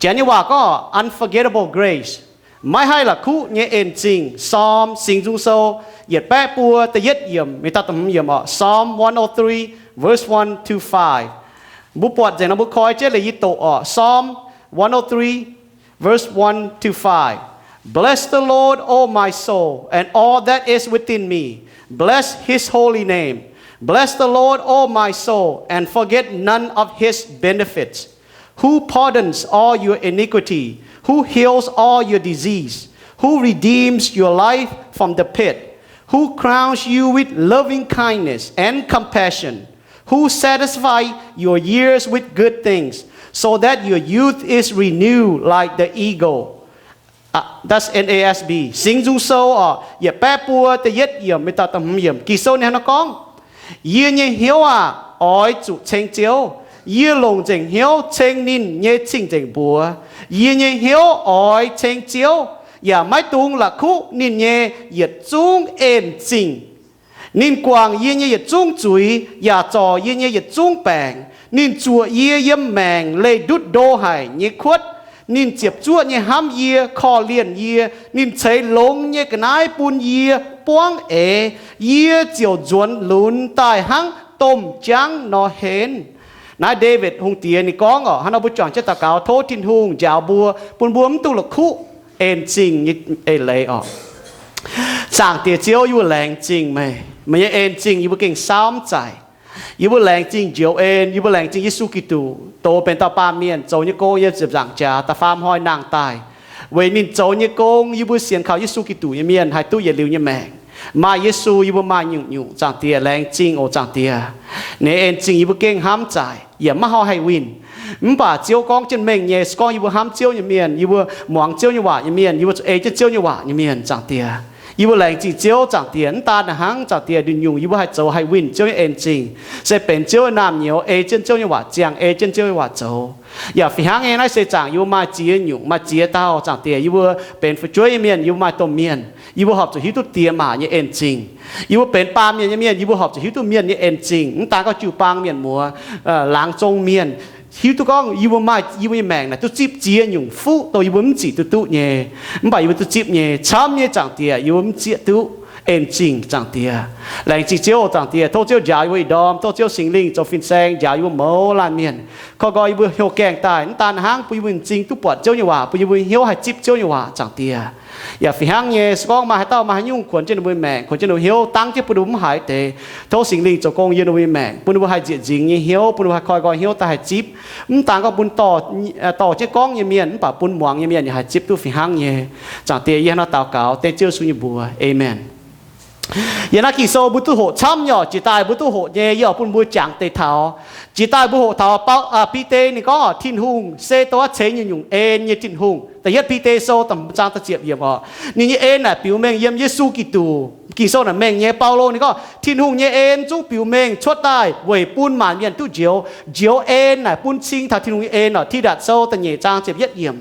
Janx nyei waac gorngv unforgettable grace, maiv haih la'kuqv nyei en zingh. Psalm, Singx Nzung Sou, yietc baeqv buo da'yietv yiemc mingh daaih da'hmz yiemc oc. Psalm one oh three, verse one to five. Mbuo buatc nzengc nor mbuo koi jienv liuz yie doqc oc. Psalm one oh three, verse one to five. Bless the Lord, O my soul, and all that is within me. Bless his holy name. Bless the Lord, O my soul, and forget none of his benefits, who pardons all your iniquity, who heals all your disease, who redeems your life from the pit, who crowns you with loving kindness and compassion, who satisfies your years with good things, so that your youth is renewed like the eagle. That's N A S B. Singx Nzung Sou oc, yietc baeqv buo da'yietv yiemc mingh daaih da'hmz yiemc. Ging-Sou ninh hnangv naaiv gorngv, Yie nyei hnyouv aah! Oix zuqc ceng Ziouv. Yie longc nzengc hnyouv ceng ninh nyei cing-nzengc mbuox. Yie nyei hnyouv oix ceng Ziouv, yaac maiv dungx la'kuqv ninh nyei yietc zungv en zingh. Ninh guangc yie nyei yietc zungv zuiz yaac zorc yie nyei yietc zungv baengc. Ninh zuoqc yie yiem maengc leih ndutv ndo haic nyei kuotv. Ninh ziepc zuoqv nyei hnamv yie, korv-lienh yie. Ninh ceix longx nyei ga'naaiv bun yie buangv eix. Yie ziouc nzuonx lunx daaih hnangv domh jaangv nor henv. Naaiv Ndaawitv Hungh Diex ninh gorngv oc. Hnangv nor mbuo juangc jienv daux gaux, tov Tin-Hungh njaaux mbuo, bun mbuo mv dungx la'kuqv en zingh nyei eix leiz oc. Zaangc Diex Ziouv, yie mbuo laengz zingh meih. Meih nyei en zingh yie mbuo gengh saauv mv zaic. Yie mbuo laengz zingh njoux en. Yie mbuo laengz zingh Yesu Giduc, doz benx dauh baamh mienh, zoux nyei gong yiem ziepc nzaangc jaax, da'faam hnoi nangh daaih. Weic ninh zoux nyei gong, yie mbuo sienx kaux Yesu Giduc nyei mienh haih duqv yietc liuz nyei maengc. Maaih Yesu, yie mbuo maaih nyungc-nyungc. Zaangc Diex, laengz zingh oc, Zaangc Diex. Ninh en zingh yie mbuo gengh hnamv zaic, yaac maiv haih winh. Mv baac Ziouv gorngv jienv mengh nyei, se gorngv yie mbuo hnamv Ziouv nyei mienh, yie mbuo muangx Ziouv nyei waac nyei mienh, yie mbuo zuqc ei jienv Ziouv nyei waac nyei mienh, Zaangc Diex. Yie mbuo laengz zingh Ziouv, Zaangc Diex. Mv daan naaic hnangv, Zaangc Diex, nyungc-nyungc yie mbuo haih zoux haih winh Ziouv nyei en zingh, se benx Ziouv nyei naamh nyouz, ei jienv Ziouv nyei waac ziangh, ei jienv Ziouv nyei waac zoux. Yaac fih hnangv nyei, naaiv seix zaangc yie mbuo maaih ziex nyungc, maaih ziex dauh, Zaangc Diex. Yie mbuo benx fu'jueiv nyei mienh, yie mbuo maaih domh mienh, yie mbuo horpc zuqc hiuv duqv diex maac nyei en zingh. Yie mbuo benx baamh mienh nyei mienh, yie mbuo horpc zuqc hiuv duqv mienh nyei en zingh. Mv daan gorngv jiu-baang mienh muoz, laangz zong mienh, hiuv duqv gorngv yie mbuo maaih, yie mbuo nyei maengc naaic duqv zipv ziex nyungc fuqv dongh yie mbuo mv zic duqv duqv nyei. Mv baac yie mbuo duqv zipv nyei, camv nyei, Zaangc Diex. Yie mbuo mv zieqv duqv en zingh, Zaangc Diex. Laengz zingh Ziouv, Zaangc Diex. Tov Ziouv njaaux yie mbuo ih ndorm, tov Ziouv Singx Lingh zoux fin-saeng njaaux yie mbuo mouz laanh mienh. Koi nqoi yie mbuo hnyouv gaengh daaih, mv daan naaic hnangv, bun yie mbuo m'zing duqv buatc Ziouv nyei waac, bun yie mbuo hnyouv haih zipv Ziouv nyei waac, Zaangc Diex. Yaac fih hnangv nyei, se gorngv maaih haaix dauh maaih haaix nyungc kuonx jienv ninh mbuo nyei maengc, kuonx jienv ninh mbuo hnyouv, dangv jienv bun ninh mbuo mv haiz deix, tov Singx Lingh zoux gong yiem ninh mbuo nyei maengc, bun ninh mbuo haih nziec nzingx nyei hnyouv, bun ninh mbuo haih koi nqoi hnyouv daaih haih zipv. Mv daan gorngv bun dorh jienv gorngv nyei mienh, mv baac bun muangx nyei mienh yaac haih zipv duqv fih hnangv nyei. Zaangc Diex, yie hnangv naaiv daux gaux dengv Ziouv Yesu nyei mbuox. Aamen. Yiem naaiv Ging-Sou mbuo duqv hoqc camv nyei oc. Jiex daaih mbuo duqv hoqc nyei, yie oix bun mbuo jangx deix taux. Jiex daaih mbuo hoqc taux Bide ninh gorngv oc, Tin-Hungh se dongh aqv ceix nyungc-nyungc en nyei Tin-Hungh. Da'yietv Bide Sou da'hmz zaang da'ziepc yiemc oc. Ninh nyei en naaic biux mengh yiem Yesu Giduc. Ging-Sou naaic mengh nyei, Baulo ninh gorngv Tin-Hungh nyei en zungv biux mengh cuotv daaih weic bun maanc mienh duqv njoux. Njoux en naaic bun cing taux Tin-Hungh nyei en oc. Tidatc Sou da'nyeic zaang ziepc yietv yiemc.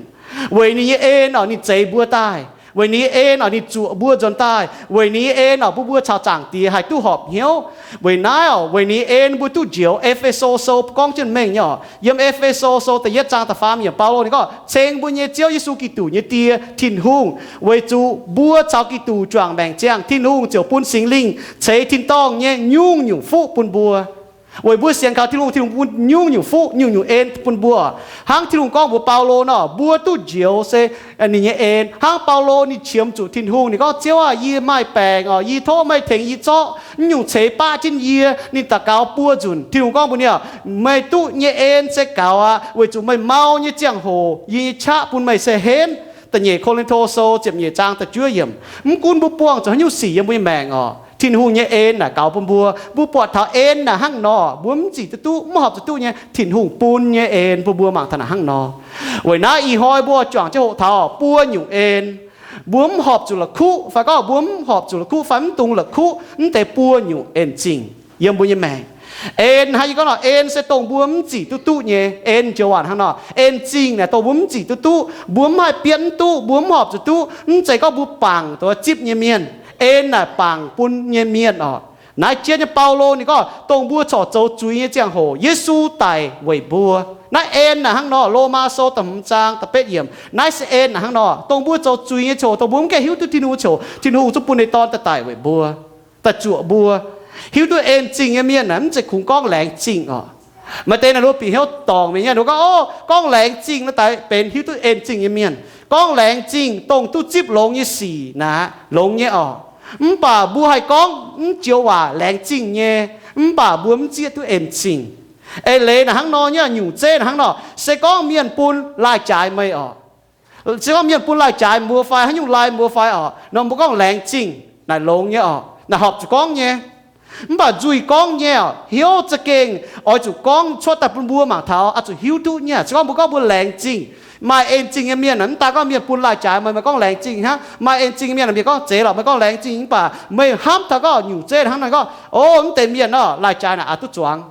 Weic ninh nyei en oc, ninh zeix mbuo daaih. Weic ninh nyei en oc, ninh zuoqc mbuo nzuonx daaih. Weic ninh nyei en oc, bun mbuo caux Zaangc Diex haih duqv horpc hnyouv. Weic naaiv oc, weic ninh nyei en mbuo duqv njoux. E^fe^so Sou gorngv jienv mengh nyei oc. Yiem E^fe^so Sou da'yietv zaang da'faam yiemc, Baulo ninh gorngv, Ceng mbuo nyei Ziouv Yesu Giduc nyei Die, Tin-Hungh, weic zuqc mbuo caux Giduc juangc maengc ziangh, Tin-Hungh ziouc bun Singx Lingh ceix tin-dorngh nyei nyungc-nyungc fuqv bun mbuo. Weic mbuo sienx kaux Tin-Hungh, Tin-Hungh bun nyungc-nyungc fuqv, nyungc-nyungc en bun mbuo. Hnangv Tin-Hungh gorngv mbuox Baulo nor, mbuo duqv njoux se ninh nyei en. Hnangv Baulo ninh qiemx zuqc Tin-Hungh, ninh gorngv, Ziouv aah, yie maaih baengc oc, yie tov meih tengx yie zorqv naaiv nyungc ceix baqv jienv yie. Ninh daux gaux buo nzunc, Tin-Hungh gorngv mbuox ninh, Meih duqv nyei en se gaux aqv, weic zuqc meih mau nyei ziangh hoc yie nyei qaqv bun meih se henv. Da'nyeic Ko^lin^to Sou ziepc nyeic zaang da'juov yiemc. Mv gunv mbuo buangh zuqc haaix nyungc sic yiem mbuo nyei maengc oc, Tin-Hungh nyei en naaic gaux bun mbuo. Mbuo buatc taux en naaic hnangv nor, mbuo mv zic duqv duqv, mv horpc zuqc duqv nyei, Tin-Hungh bun nyei en bun mbuo mangc taux naaic hnangv nor. Weic naaiv ih hnoi mbuo juangc jienv hoqc taux buo nyungc en, mbuo mv horpc zuqc la'kuqv, fai gorngv mbuo mv horpc zuqc la'kuqv fai mv dungx la'kuqv mv deix buo nyungc en-zingh yiem mbuo nyei maengc. En hnangv yie gorngv nor, en se dongh mbuo mv zic duqv duqv nyei. En joux waac hnangv nor, en-zingh naaic dongh mbuo mv zic duqv duqv, mbuo mv haih bietv mv duqv, mbuo mv horpc zuqc duqv. Mv zeiz gorngv mbuo bangc dongh zipv nyei mienh. En naaic bangc bun nyei mienh oc. Naaiv jienv nyei Baulo ninh gorngv, dongh mbuo corc zoux zuiz nyei ziangh hoc, Yesu daic weic mbuo. Naaiv en naaic hnangv nor, Lomaa Sou da'hmz zaang da'betv yiemc, naaiv se en naaic hnangv nor, dongh mbuo zoux zuiz nyei ziangh hoc, dongh mbuo mv gaengh hiuv duqv Tin-Hungh nyei ziangh hoc, Tin-Hungh zungv bun ninh nyei Dorn daaih daic weic mbuo, daaih zuoqc mbuo. Hiuv duqv en zingh nyei mienh naaic mv zeiz kungx gorngv laengz zingh oc. Maaih deix naaic ninh mbuo bieqc hnyouv dorngc mingh nyei, ninh mbuo gorngv, o, gorngv laengz zingh naaic daaih benx hiuv duqv en zingh nyei mienh. Gorngv laengz zingh dongh duqv zipv longx nyei sic naaic longx nyei oc. Mv baac mbuo haih gorngv mv joux waac laengz zingh nyei, mv baac mbuo mv zieqv duqv en zingh. Eix leiz naaic hnangv nor nyei, nyungc zeiv naaic hnangv nor, se gorngv mienh bun laai jaaix meih oc, se gorngv mienh bun laai jaaix mbuo fai haaix nyungc laai mbuo fai oc, nor mbuo gorngv laengz zingh naaic longx nyei oc, naaic horpc zuqc gorngv nyei. Mv baac nzuih gorngv nyei oc, hnyouv za'gengh oix zuqc gorngv cuotv daaih bun mbuo mangc taux, oix zuqc hiuv duqv nyei. Se gorngv mbuo gorngv mbuo laengz zingh, maaih en zingh nyei mienh, mv daaih gorngv mienh bun laai jaaix meih, meih gorngv laengz zingh hnangv. Maaih en zingh nyei mienh mienh gorngv, zeiz lorqc, meih gorngv laengz zingh, mv baac meih hnamv taux gorngv nyungc zeiv hnangv nor gorngv, o, mv deix mienh nor laai jaaix naaic aqc duqv zuangx.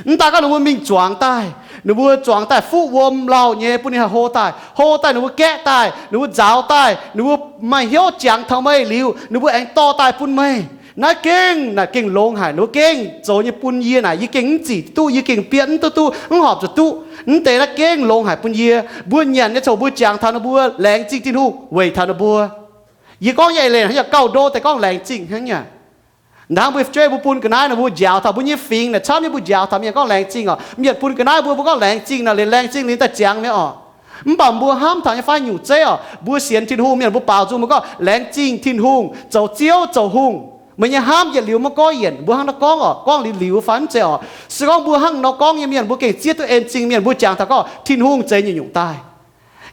Mv daaih gorngv ninh mbuo mingh zuangx daaih, ninh mbuo zuangx daaih fuqv wuom lauh nyei bun ninh haih hlo daaih, hlo daaih ninh mbuo gaeqv daaih, ninh mbuo nzaaux daaih, ninh mbuo maaih hnyouv jangx taux meih liuz, ninh mbuo aengx dorh daaih bun meih. Naaiv gengh, naaic gengh longx haic. Ninh mbuo gengh zoux nyei bun yie naaic, yie gengh mv zic duqv, yie gengh bieqc mv duqv, duqv mv horpc zuqc duqv. Mv deix naaiv gengh longx haic bun yie. Mbuo nyanc nyei ziangh hoc mbuo jangx taux ninh mbuo laengz zingh Tin-Hungh weic taux ninh mbuo. Yie gorngv nyei eix leiz hnangv yaac gauh ndo deix gorngv laengz zingh hnangv nyei. Ndaangc mbuo fu'jueiv mbuo bun ga'naaiv nor, mbuo njaaux taux mbuo nyei fingx naaic camv nyei, mbuo njaaux taux mienh gorngv laengz zingh oc. Mienh bun ga'naaiv mbuo, mbuo gorngv laengz zingh naaic, liuz laengz zingh liuz daaih ziangx mi'aqv oc. Mv baac mbuo hnamv taux nyei fai nyungc zeiv oc, mbuo sienx Tin-Hungh mienh mbuo baaux nzung mbuo gorngv, laengz zingh Tin-Hungh, zoux Ziouv zoux hungh, meih nyei hnamv yietc liuz maiv goiv yienc. Mbuo hnangv nor gorngv oc, gorngv liuz liuz fai mv zeiz oc. Se gorngv mbuo hnangv nor gorngv nyei mienh, mbuo gengh zieqv duqv en zingh mienh. Mbuo jangx taux gorngv Tin-Hungh zeix nyungc-nyungc daaih.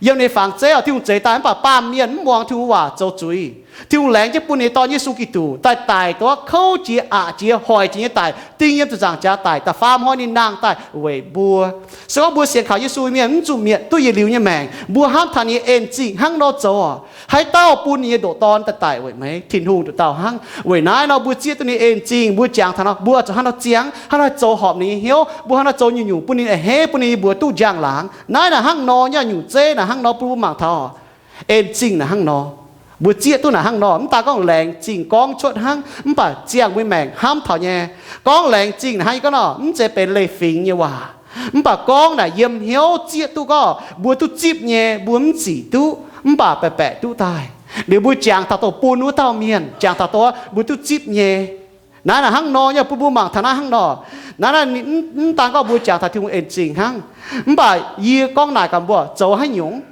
Yiem ninh nyei fangx zeiv oc, Tin-Hungh zeix daaih mv baac baamh mienh mv muangx Tin-Hungh waac zoux zuiz. Tin-Hungh laengz jienv bun ninh nyei Dorn Yesu Giduc daaih daic dongh kouv jiex, aqc jiex, hoic jiex nyei daic, ding yiem ziepc nzaangc jaax daic, da'faam hnoi ninh nangh daaih weic mbuo. Se gorngv mbuo sienx kaux Yesu mienh mv zuqc mietc duqv yietc liuz nyei maengc. Mbuo hnamv taux ninh nyei en zingh hnangv nor zoux oc, haaix dauh bun ninh nyei ndoqc Dorn daaih daic weic meih? Tin-Hungh nduqc dauh hnangv. Weic naaiv nor mbuo zieqv duqv ninh en zingh, mbuo jangx taux nor mbuo zuqc hnangv nor ziangx, hnangv nor zoux horpc ninh nyei hnyouv, mbuo hnangv nor zoux nyungc-nyungc bun ninh a'hneiv, bun ninh nyei mbuox duqv njang-laangc. Naaiv naaic hnangv nor nyei, nyungc zeiv naaic hnangv nor bun mbuo mangc taux. En zingh naaic hnangv nor. Mbuo zieqv duqv naaic hnangv nor. Mv daaih gorngv laengz zingh gorngv cuotv hnangv, mv baac ziangh mbuo maengc hnamv taux nyei. Gorngv laengz zingh naaic hnangv yie gorngv nor, mv zeiz benx leiz-fingx nyei waac. Mv baac gorngv naaic yiem hnyouv zieqv duqv gorngv mbuo duqv zipv nyei, mbuo mv zic duqv, mv baac baeqc baeqc duqv daaih. Liuz mbuo jangx taux dongh bun wuov dauh mienh, jangx taux dongh mbuo duqv zipv nyei. Naaiv naaic hnangv nor nyei, bun mbuo mangc taux naaiv hnangv nor. Naaiv naaiv mv dangx gorngv mbuo jangx taux Tin-Hungh en zingh hnangv. Mv baac yie gorngv naaic gaax mbuo, zoux haaix nyungc,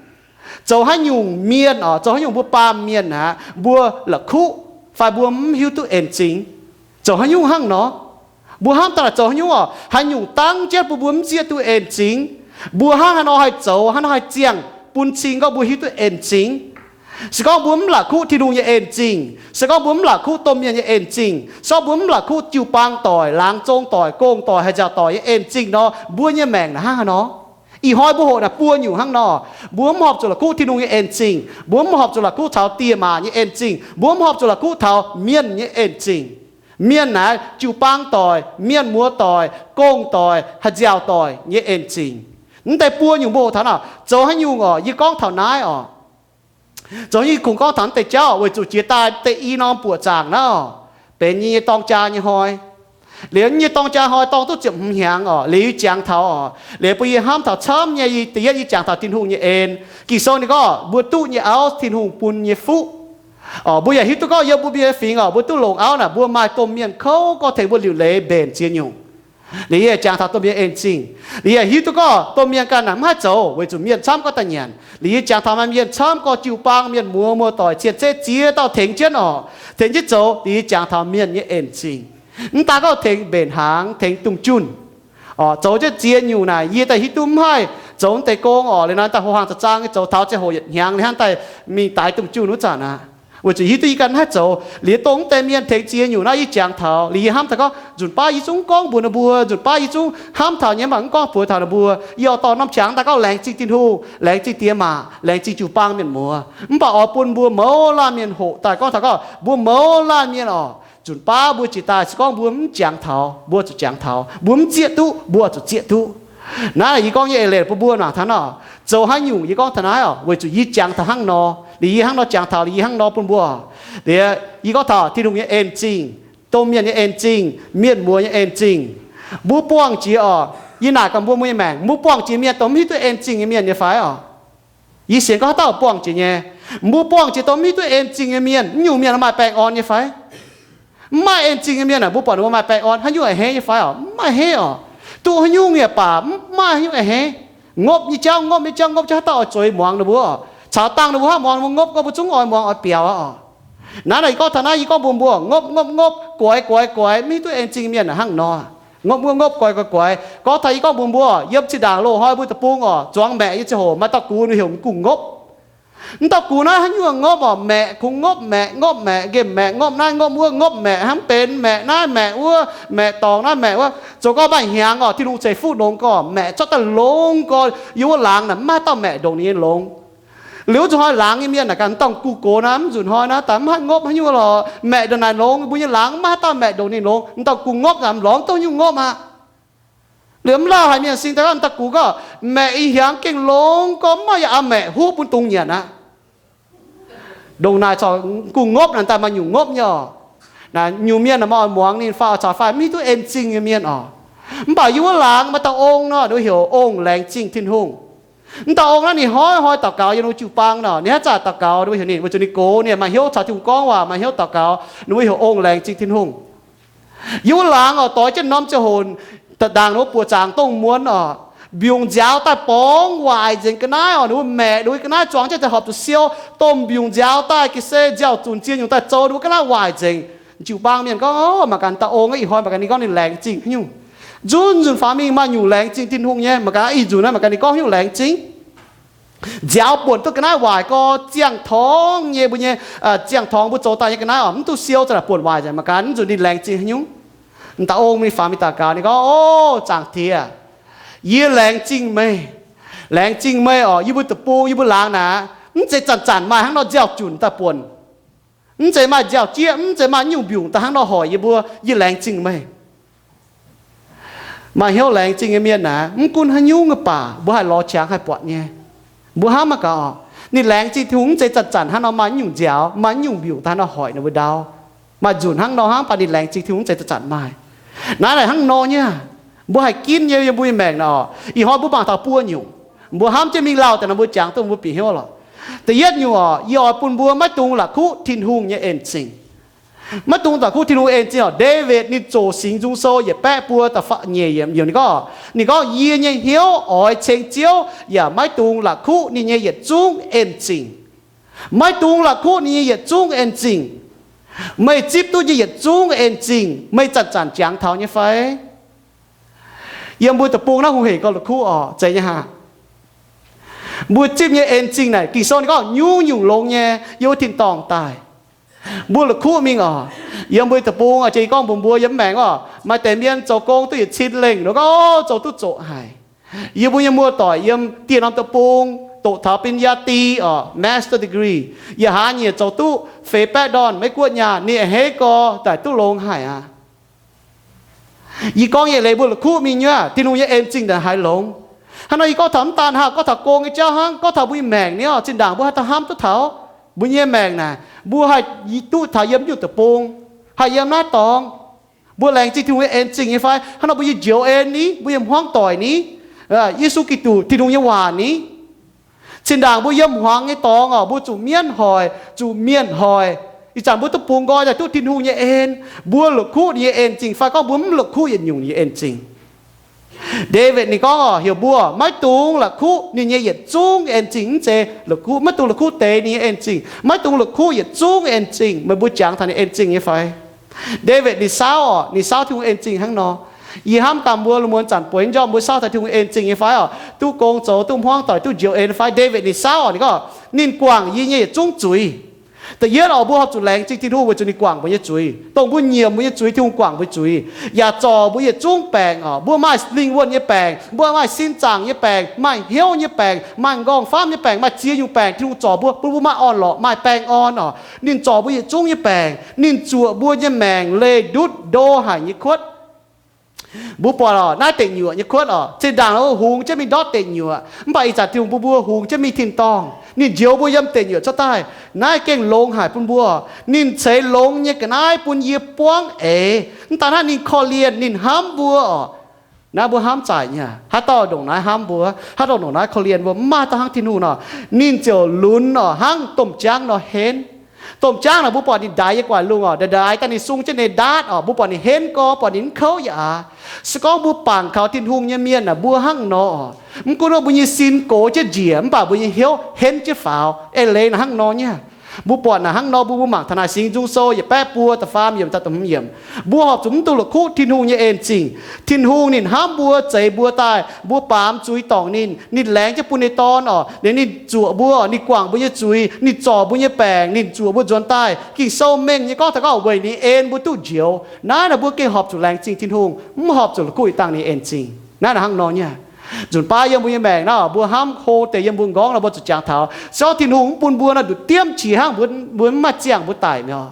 zoux haaix nyungc mienh oc, zoux haaix nyungc mbuo baamh mienh aqv, mbuo la'kuqv fai mbuo mv hiuv duqv en zingh? Zoux haaix nyungc hnangv nor? Mbuo hnamv daaih zoux haaix nyungc oc? Haaix nyungc dangv jienv bun mbuo mv zieqv duqv en zingh? Mbuo hnangv haaix nor haih zoux, haaix nor haih ziangh bun cing gorngv mbuo hiuv duqv en zingh? Se gorngv mbuo mv la'kuqv Tin-Hungh nyei en zingh, se gorngv mbuo mv la'kuqv domh mienh nyei en zingh, se gorngv mbuo mv la'kuqv jiu-baang doic, laangz zong doic, gong doic, haih nziaauc doic nyei en zingh nor, mbuo nyei maengc naaic hnangv haaix nor? Ih hnoi mbuo hoqc naaic buo nyungc hnangv nor. Mbuo mv horpc zuqc la'kuqv Tin-Hungh nyei en zingh. Mbuo mv horpc zuqc la'kuqv taux diex maac nyei en zingh. Mbuo mv horpc zuqc la'kuqv taux mienh nyei en zingh. Mienh naaic jiu-baang doic, mienh muoz doic, gong doic, haih nziaauc doic nyei en zingh. Mv deix buo nyungc mbuo hoqc taux naaic, zoux haaix nyungc oc? Yie gorngv taux naaiv oc. Zoux haaix nyungc kungx gorngv taux mv deix jauv, weic zuqc jiex daaih deix i norm buoqc zaangc naaiv oc, benx yie nyei dorng jaa nyei hnoi. Liuz yie nyei dorng jaa hnoi dorng duqv ziepc hmz hnyangx oc, liuz yie jangx taux oc, liuz bun yie hnamv taux camv nyei, yie da'yietv yie jangx taux Tin-Hungh nyei en. Ging-Sou ninh gorngv mbuo duqv nyei auv Tin-Hungh bun nyei fuqv. Oc, mbuo yaac hiuv duqv gorngv yiem mbuo mienh fingx oc, mbuo duqv longc auv naaic, mbuo maaih domh mienh kouv gorngv tengx mbuo liuc leiz mbenc ziex nyungc. Liuz yie jangx taux domh mienh en zingh. Liuz yie hiuv duqv gorngv domh mienh ganh naaic mv haih zoux weic zuqc mienh camv gorngv daaih nyanc. Liuz yie jangx taux maaih mienh camv gorngv jiu-baang, mienh muoz, muoz-doic, cien-ceqv ziex dauh tengx jienv oc, tengx jienv zoux. Liuz yie jangx taux mienh nyei en zingh. Mv daaih gorngv tengx mbenc hnaangx, tengx dungz junh. Oc, zoux jienv ziex nyungc naaic yie daaih hiuv duqv mv haih zoux mv deix gong oc. Liuz naaiv daaih ho hang za'zaang nyei zoux taux ziangh hoc yietc hnyangx liuz hnangv daaih mingh daix dungz junh wuov zanc aqv. Weic zuqc hiuv duqv yie ganh mv haih zoux. Liuz dongh mv deix mienh tengx ziex nyungc naaiv yie jangx taux. Liuz yie hnamv taux gorngv nzunc baav yie zungv gorngv mbuox ninh mbuo, nzunc baav yie zungv hnamv taux nyei, mv baac mv gorngv buoz taux ninh mbuo. Yie oix dorh norm qangx daaih gorngv laengz zingh Tin-Hungh, laengz zingh diex maac, laengz zingh jiu-baang mienh muoz. Mv baac oix bun mbuo mouz laanh mienh hoqc daaih gorngv taux gorngv mbuo mouz laanh mienh oc, nzunc baav mbuo jiex daaih se gorngv mbuo mv jangx taux, mbuo zuqc jangx taux. Mbuo mv zieqv duqv, mbuo zuqc zieqv duqv. Naaiv yie gorngv nyei eix leiz bun mbuo mangc taux nor, zoux haaix nyungc yie gorngv taux naaiv oc, weic zuqc yie jangx taux hnangv nor. Liuz yie hnangv nor jangx taux, liuz yie hnangv nor bun mbuo. Liuz yie gorngv taux Tin-Hungh nyei en zingh. domh mienh nyei en-zingh, mienh muoz nyei en-zingh. Mbuo buangh jiex oc, yie naaic gaax mbuo, mbuo nyei maengc, mbuo buangh jiex mienh dongh mv hiuv duqv en-zingh nyei mienh nyei fai oc? Yie sienx gorngv haaix dauh buangh jiex nyei. Mbuo buangh jiex dongh mv hiuv duqv en-zingh nyei mienh, mv nyungc mienh maaih baengh orn nyei fai? Mv maaih en-zingh nyei mienh aah, mbuo buatc ninh mbuo maaih baengh orn haaix nyungc a'hneiv nyei fai oc? Mv maaih a'hneiv oc. Duqv haaix nyungc nyei baac mv maaih haaix nyungc a'hneiv. Ngopv nyei jauv, ngopv nyei jauv, ngopv jauv, haaix dauh oix zueiz muangx ninh mbuo oc? Caux dangh ninh mbuo hnangv muangx ninh mbuo ngopv, gorngv mbuo zungv oix muangx oix biaux aqv oc. Naaiv naaic yie gorngv taux naaiv, yie gorngv mbuox mbuo, ngopv, ngopv, ngopv, goix, goix, goix, mv hiuv duqv en-zingh mienh hnangv nor. Ngopv, ngopv, ngopv, goix, goix, goix. Gorngv taux yie gorngv mbuox mbuo, yiem zinh ndaangc loz-hnoi mbuo deic-bung oc, zuangx maeqc nyei ziangh hoc maaih dauh gux ninh heuc mv gunv ngopv. Mv dauh gux naaiv haaix nyungc ngopv oc, maeqc kungx ngopv, maeqc ngopv, maeqc nqemh, maeqc ngopv naaiv ngopv wuov, ngopv maeqc hnangv benx maeqc naaiv maeqc wuov, maeqc dorngx naaiv maeqc wuov. Zoux gorngv maaih hnyangx oc, Tin-Hungh ceix fuqv longx gorx, maeqc zorqv daaih longx gorx, yiem wuov laangz naaic mv maaih haaix dauh maeqc ndongc ninh nyei longx. Liuz wuov nzunc hnoi laangz nyei mienh naaic ganh dangh guh gox naaiv, mv nzunc hnoi naaiv daaih mv haih ngopv haaix nyungc lorqc, maeqc ndongc naaic longx, mbuo nyei laangz mv maaih haaix dauh maeqc ndongc ninh longx, mv dauh gux ngopv naaic lorngx dongh nyungc ngopv aqv. Liuz mv lauh haic mienh sing daaih gorngv, mv dauh gux gorngv, maeqc ih hiangx gengh longx gorx, mv maaih yaac aqc maeqc huv bun dungz nyanc aqv. Ndongc naaic corc guh ngopv naaic daaih maaih nyungc ngopv nyei oc. Naaic nyungc mienh naaic maaih oix muangx ninh fai oix caux fai mv hiuv duqv en-zingh nyei mienh oc. Mv baac yiem wuov laangz maaih dauh ong nor, ninh mbuo heuc ong laengz zingh Tin-Hungh. Mv dauh ong naaiv ninh hnoi-hnoi daux gaux yiem ninh mbuo jiu-baang nor, ninh haaix zanc daux gaux ninh mbuo heuc ninh, weic zuqc ninh gox ninh maaih hnyouv caux Tin-Hungh gorngv waac, maaih hnyouv daux gaux, ninh mbuo heuc ong laengz zingh Tin-Hungh. Yiem wuov laangz oc, doix jienv norm ziangh hoc, ndaangc ninh mbuo buoqc zaangc dongh muonz oc, mbiungc nziaaux daaih borngz waaic nzengc ga'naaiv oc, ninh mbuo maeqc ninh mbuo ga'naaiv zuangx jienv daaih horpc zuqc siou, domh mbiungc nziaaux daaih ga'sie nziaaux zunc ziex nyungc daaih zoux ninh mbuo ga'naaiv waaic nzengc. Jiu-baang mienh gorngv, mangc gaax dauh ong naaiv ih hnoi mangc gaax ninh gorngv ninh laengz zingh haaix nyungc. Nzunc nzunc faaux mingh maaih nyungc laengz zingh Tin-Hungh nyei, mangc gaax ih nzunc naaiv mangc gaax ninh gorngv haaix nyungc laengz zingh. Nziaaux buonc duqv ga'naaiv waaic gorx, ziangh torngv nyei mbuo nyei, ziangh torngv mbuo zoux daaih nyei ga'naaiv oc, mv duqv siou za'naaic buonc waaic nzengc, mangc gaax nzunc ninh laengz zingh haaix nyungc. Dauh ong mingh faaux mingh daux gaux, ninh gorngv, O, Zaangc Diex, yie laengz zingh meih. Laengz zingh meih oc, yie mbuo deic-bung, yie mbuo laangz naaic, mv zeiz zanc-zanc maaih hnangv nor nziaaux zunc daaih buonc. Mv zeiz maaih nziaaux jieqv, mv zeiz maaih nyungc mbiungc daaih hnangv nor hoic yie mbuo. Yie laengz zingh meih. Maaih hnyouv laengz zingh nyei mienh naaic, mv gunv haaix nyungc baac mbuo haih lorz qangx haih buatc nyei. Mbuo hnamv maiv gaax oc, ninh laengz zingh Tin-Hungh mv zeiz zanc-zanc hnangv nor maaih nyungc nziaaux, maaih nyungc mbiungc daaih hnangv nor hoic ninh mbuo ndau. Maaih nzunc hnangv nor hnangv, baac ninh laengz zingh Tin-Hungh mv zeiz zanc-zanc maaih. Naaiv naaic hnangv nor nyei. Mbuo haih ginv nyei yiem mbuo nyei maengc naaic oc. Ih hnoi mbuo mangc taux buo nyungc. Mbuo hnamv jienv mingh lauh daaih nor mbuo jangx duqv mbuo bieqc hnyouv lorqc. Da'yietv nyungc oc, yie oix bun mbuo maiv dungx la'kuqv Tin-Hungh nyei en-zingh. Maiv dungx la'kuqv Tin-Hungh en-zingh oc. Ndaawitv ninh zoqc Singx Nzung Sou yietc baeqv buo da'faam nyeic yiemc, ninh gorngv, ninh gorngv, Yie nyei hnyouv oix ceng Ziouv, yaac maiv dungx la'kuqv ninh nyei yietc zungv en-zingh. Maiv dungx la'kuqv ninh nyei yietc zungv en-zingh. Meih zipv duqv nyei yietc zungv en-zingh, meih zanc-zanc jangx taux nyei fai? Yiem mbuo deic-bung naaiv hungh hec gorx la'kuqv oc, zeiz nyei hnangv. Mbuo zipv nyei en-zingh naaic, Ging-Sou ninh gorngv nyungc-nyungc longx nyei yiem wuov tin-dorngh daaih. Mbuo la'kuqv mingh oc. Yiem mbuo deic-bung oc, jiex gorngv mbuox mbuo yiem maengc oc, maaih deix mienh zoux gong duqv yietc cin lengh, ninh gorngv, O, zoux duqv zoqc haic. Yie mbuo nyei muoz-doic yiem dieh norm deic-bung doqc taux ปริญญาตรี oc, master degree, yaac haaix nyungc zoux duqv feix baeqv ndorn, Meiv Guoqv nyaah, ninh a'hneiv gorx daaih duqv longx haic aqv. Yie gorngv nyei leiz mbuo la'kuqv mingh nyei, Tin-Hungh nyei en-zingh naaic haaix longx. Hnangv nor yie gorngv taux mv daan hnangv, gorngv taux gong nyei jauv hnangv, gorngv taux mbuo nyei maengc ni oc, zinh ndaangc mbuo haih daaih hnamv duqv taux mbuo nyei maengc naaic, mbuo haih duqv taux yiem nyungc deic-bung, haih yiem naaiv dorngx. Mbuo laengz zingh Tin-Hungh nyei en-zingh nyei fai? Hnangv nor mbuo nyei njoux en ni, mbuo nyei hmuangv doic ni, Yesu Giduc, Tin-Hungh nyei waac ni. Zinh ndaangc mbuo yiem hmuangx nyei dorngx oc, mbuo zuqc mienv hoic, zuqc mienh hoic. Ih zanc mbuo duqv bungx nqoi daaih duqv Tin-Hungh nyei en, mbuo la'kuqv ninh nyei en-zingh fai gorngv mbuo mv la'kuqv yietc nyungc ninh nyei en-zingh? Ndaawitv ninh gorngv oc, heuc mbuo maiv dungx la'kuqv ninh nyei yietc zungv en-zingh. Mv zeiz la'kuqv, maiv dungx la'kuqv deix ninh nyei en-zingh, maiv dungx la'kuqv yietc zungv en-zingh. Meih mbuo jangx taux ninh en-zingh nyei fai? Ndaawitv ninh saauv oc, ninh saauv Tin-Hungh en-zingh hnangv nor. Yie hnamv gaax mbuo lungh muonz zanc bueix njormh mbuo saauv taux Tin-Hungh en-zingh nyei fai oc? Duqv gong zoux, duqv hmuangv doic, duqv njoux en fai? Ndaawitv ninh saauv oc, ninh gorngv, ninh guangc yie nyei yietc zungv zuiz. Da'yietv oc, mbuo horpc zuqc laengz zingh Tin-Hungh weic zuqc ninh guangc mbuo nyei zuiz, dongh mbuo nyiemc mbuo nyei zuiz, Tin-Hungh guangc mbuo zuiz, yaac zorc mbuo yietc zungv baengc oc. Mbuo maaih lingh wuonh nyei baengc, mbuo maaih sin zaangc nyei baengc, maaih hnyouv nyei baengc, maaih nqorngv-famv nyei baengc, maaih ziex nyungc baengc Tin-Hungh zorc mbuo, bun mbuo maaih orn-lorqc, maaih baengh orn oc. Ninh zorc mbuo yietc zungv nyei baengc, ninh zuoqc mbuo nyei maengc leih ndutv ndo haic nyei kuotv. Mbuo buatc oc, naaiv deic nyuoqc nyei kuotv oc, zinh ndaangc hungx jienv mingh ndortv deic nyuoqc, mv baac ih zanc Tin-Hungh bun mbuo hungx jienv mingh tin-dorngh. Ninh njoux mbuo yiem deic nyuoqc cuotv daaih. Naaiv gengh longx haic bun mbuo. Ninh ceix longx nyei ga'naaiv bun yie buangv eix. Mv daan hnangv, ninh korv-lienh, ninh hnamv mbuo oc. Naaiv mbuo hnamv zaaic nyei. Haaix dauh ndongc naaiv hnamv mbuo, haaix dauh ndongc naaiv korv-lienh mbuo, mv maaih dauh hnangv Tin-Hungh nor. Ninh ziouc lunx oc, hnangv domh jaangv nor henv. Domh jaangv naaic, mbuo buatc ninh ndaix yiem gu'nguaaic lungh oc, ndaix ndaix daaih ninh sung jienv ninh ndaatv oc, mbuo buatc ninh henv gorx, buatc ninh mv kouv yaac aqv. Se gorngv mbuo bangc kaux Tin-Hungh nyei mienh naaic, mbuo hnangv nor oc. Mv gunv mbuo nyei sin gox jienv njiec, mv baac mbuo nyei hnyouv henv jienv faaux. Eix leiz naaic hnangv nor nyei. Mbuo buatc naaic hnangv nor, mbuo, mbuo mangc taux naaic Singx Nzung Sou yietc baeqv buo da'faam yiemc daaih da'hmz yiemc, mbuo horpc zuqc mv duqv la'kuqv Tin-Hungh nyei en zingh. Tin-Hungh ninh hnamv mbuo, zeix mbuo daaih, mbuo baamz zuiz dorngc ninh, ninh laengz jienv bun ninh nyei Dorn oc, ninh, ninh zuoqc mbuo, ninh guangc mbuo nyei zuiz, ninh zorc mbuo nyei baengc, ninh zuoqc mbuo nzuonx daaih. Ging-Sou mengh nyei gorngv taux gorngv weic ninh en mbuo duqv njoux. Naaiv naaic mbuo gengh horpc zuqc laengz zingh Tin-Hungh, mv horpc zuqc la'kuqv yietc dangh ninh nyei en zingh. Naaiv naaic hnangv nor nyei. Nzunc baav yiem mbuo nyei maengc naaiv, mbuo hnamv hlo deix yiem mbuo nqorngv nor, mbuo zuqc jangx taux, se gorngv Tin-Hungh mv bun mbuo nor, nduqc diemv qiex hnangv, mbuo, mbuo mv maaih ziangh mbuo daic mi'aqv.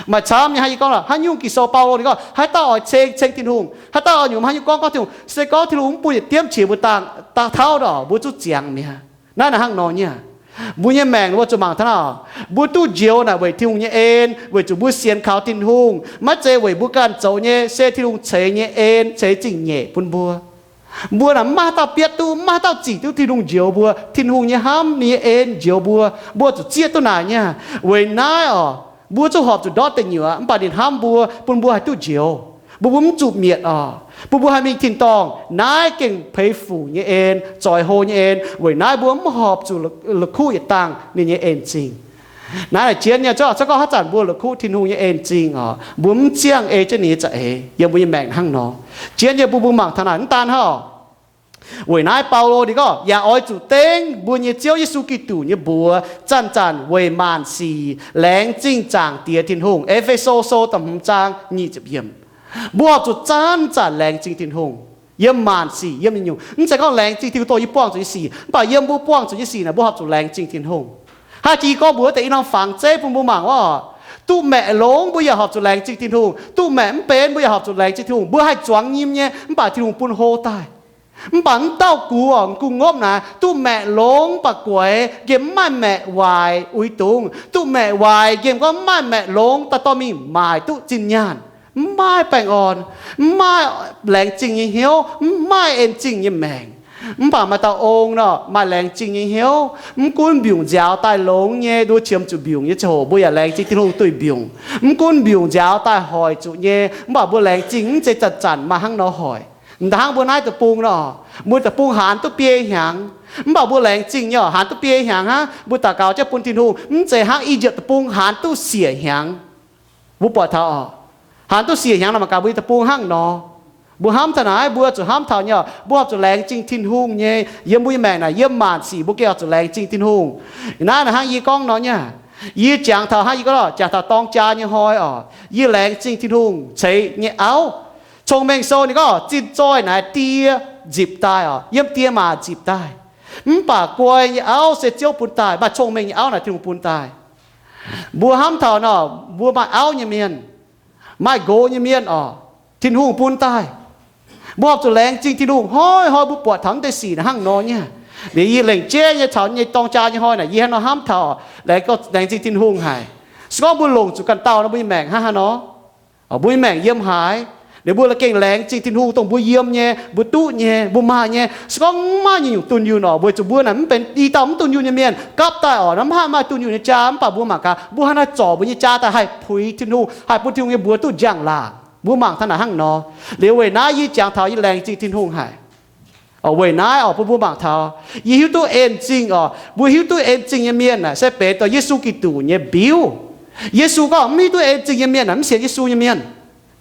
Maaih camv nyei hnangv yie gorngv lorqc, haaix nyungc Ging-Sou Baulo ninh gorngv, haaix dauh oix ceng, ceng Tin-Hungh, haaix dauh oix nyungc haaix nyungc gorngv, gorngv Tin-Hungh, se gorngv Tin-Hungh mv bun yietc diemv qiex mbuo dangh, dangh tauv nor, mbuo zuqc ziangx mi'aqv. Naaiv naaic hnangv nor nyei. Mbuo nyei maengc mbuo zuqc mangc taux naaic, mbuo duqv njoux naaic weic Tin-Hungh nyei en, weic zuqc mbuo sienx kaux Tin-Hungh, maiv zeiz weic mbuo ganh zoux nyei, se Tin-Hungh ceix nyei en, ceix zingh nyeic bun mbuo. Mbuo naaic mv maaih haaix dauh bietv duqv, mv maaih haaix dauh zic duqv Tin-Hungh njoux mbuo. Tin-Hungh nyei hnamv, ninh nyei en njoux mbuo. Mbuo zuqc zieqv duqv naaic nyei. Weic naaiv oc, mbuo zungv horpc zuqc ndortv deic nyuoqc, mv baac ninh hnamv mbuo, bun mbuo haih duqv njoux, bun mbuo mv zuqc mietc oc, bun mbuo haih mingh tin-dorngh. Naaiv gengh peix fuc nyei en, zoix hlo nyei en. Weic naaiv mbuo mv horpc zuqc la'kuqv yietc dangh ninh nyei en zingh. Naaiv naaic jienv nyei, cuotv, cuotv gorngv haaix zanc mbuo la'kuqv Tin-Hungh nyei en zingh oc, mbuo mv ziangh ei jienv ninh nyei za'eix yiem mbuo nyei maengc hnangv nor. Jienv nyei, mbuo, mbuo mangc taux naaic mv daan hnangv oc. Weic naaiv Baulo ninh gorngv, yaac oix zuqc dengv mbuo nyei Ziouv Yesu Giduc nyei mbuox zanc-zanc weic maanc sic laengz zingh Zaangc Diex Tin-Hungh. E^fe^so Sou da'hmz zaang nyic ziepc yiemc. Mbuo horpc zuqc zanc-zanc laengz zingh Tin-Hungh yiem maanc sic, yiem nyungc-nyungc. Mv zeiz gorngv laengz zingh Tin-Hungh dongh yie buangh zuqc nyei sic, mv baac yiem mbuo buangh zuqc nyei sic naaic, mbuo horpc zuqc laengz zingh Tin-Hungh. Hnangv jiex gorngv mbuox deix i norm fangx zeiv bun mbuo mangc wuov, duqv maeqv longx mbuo yaac horpc zuqc laengz zingh Tin-Hungh, duqv maeqv mv benx mbuo yaac horpc zuqc laengz zingh Tin-Hungh. Mbuo haih zuangx nyim nyei, mv baac Tin-Hungh bun hlo daaih. Mv baac mv dauh gux oc, gu'nguaaic naaic duqv maeqv longx mv baac guaix, nqemh mv maaih maeqv waaic uix dungz. Duqv maeqv waaic nqemh gorngv mv maaih maeqv longx daaih dorh mingh maaic duqv zinh nyaanh. Mv maaih baengh orn, mv maaih laengz zingh nyei hnyouv, mv maaih en zingh nyei maengc. Mv baac maaih dauh ong nor, maaih laengz zingh nyei hnyouv. Mv gunv mbiungc nziaaux daaih longx nyei, nduov qiemx zuqc mbiungc nyei ziangh hoc, mbuo yaac laengz zingh Tin-Hungh duih mbiungc. Mv gunv mbiungc nziaaux daaih hoic zuqc nyei, mv baac mbuo laengz zingh mv zeiz zanc-zanc maaih hnangv nor hoic. M'daaih hnangv mbuo naaiv deic-bung nor, mbuo deic-bung haanz duqv biei hnyangx, mv baac mbuo laengz zingh nyei, haanz duqv biei hnyangx hnangv, mbuo daux gaux jienv bun Tin-Hungh, mv zeiz hnangv I^yipv deic-bung haanz duqv siec hnyangx. Mbuo buatc taux oc, haanz duqv siec hnyangx nor, mangc gaax mbuo nyei deic-bung hnangv nor. Mbuo hnamv taux naaiv, mbuo zuqc hnamv taux nyei, mbuo horpc zuqc laengz zingh Tin-Hungh nyei. Yiem mbuo nyei maengc naaic, yiem maanc sic mbuo gengh horpc zuqc laengz zingh Tin-Hungh. Naaiv naaic hnangv yie gorngv nor nyei, yie jangx taux hnangv yie gorngv jangx taux dorng jaa nyei hnoi oc, yie laengz zingh Tin-Hungh ceix nyei auv. Cong-Mengh Sou ninh gorngv, zinh zoih naaic die nzipc daaih oc, yiem die maac nzipc daaih. Mv baac guai nyei auv se Ziouv bun daaih, maaih cong-mengh nyei auv naaic Tin-Hungh bun daaih. Mbuo hnamv taux nor, mbuo maaih auv nyei mienh, maaih nqox nyei mienh oc, Tin-Hungh bun daaih. Mbuo horpc zuqc laengz zingh Tin-Hungh. Hnoi-hnoi mbuo buatc taux naaiv deix sic naaic hnangv nor nyei. Liuz yie lengc jeiv nyei caux nyei dorng jaa nyei hnoi naaic, yie hnangv nor hnamv taux, laengz, laengz zingh Tin-Hungh haic. Se gorngv mbuo longc zuqc ganh dauh nor, mbuo nyei maengc hnangv haaix nor? Mbuo nyei maengc yiem haaix? Liuz mbuo gengh laengz zingh Tin-Hungh dongh mbuo yiem nyei, mbuo duqv nyei, mbuo maaih nyei. Se gorngv mv maaih nyungc-nyungc dunh yunh oc, weic zuqc mbuo naaic mv benx i dauh mv dunh yunh nyei mienh, gapv daaih oc, mv haih maaih dunh yunh nyei jaa. Mv baac mbuo mangc gaax, mbuo hnangv naaiv zorc mbuo nyei jaa daaih haih puix Tin-Hungh, haih bun Tin-Hungh nyei mbuox duqv njang-laangc. Mbuo mangc taux naaic hnangv nor. Liuz weic naaiv yie jangx taux yie laengz zingh Tin-Hungh haic. Weic naaiv oc, bun mbuo mangc taux, yie hiuv duqv en zingh oc. Mbuo hiuv duqv en zingh nyei mienh naaic se benx dongh Yesu Giduc nyei mbiuv. Yesu gorngv mv hiuv duqv en zingh nyei mienh naaic mv sienx Yesu nyei mienh.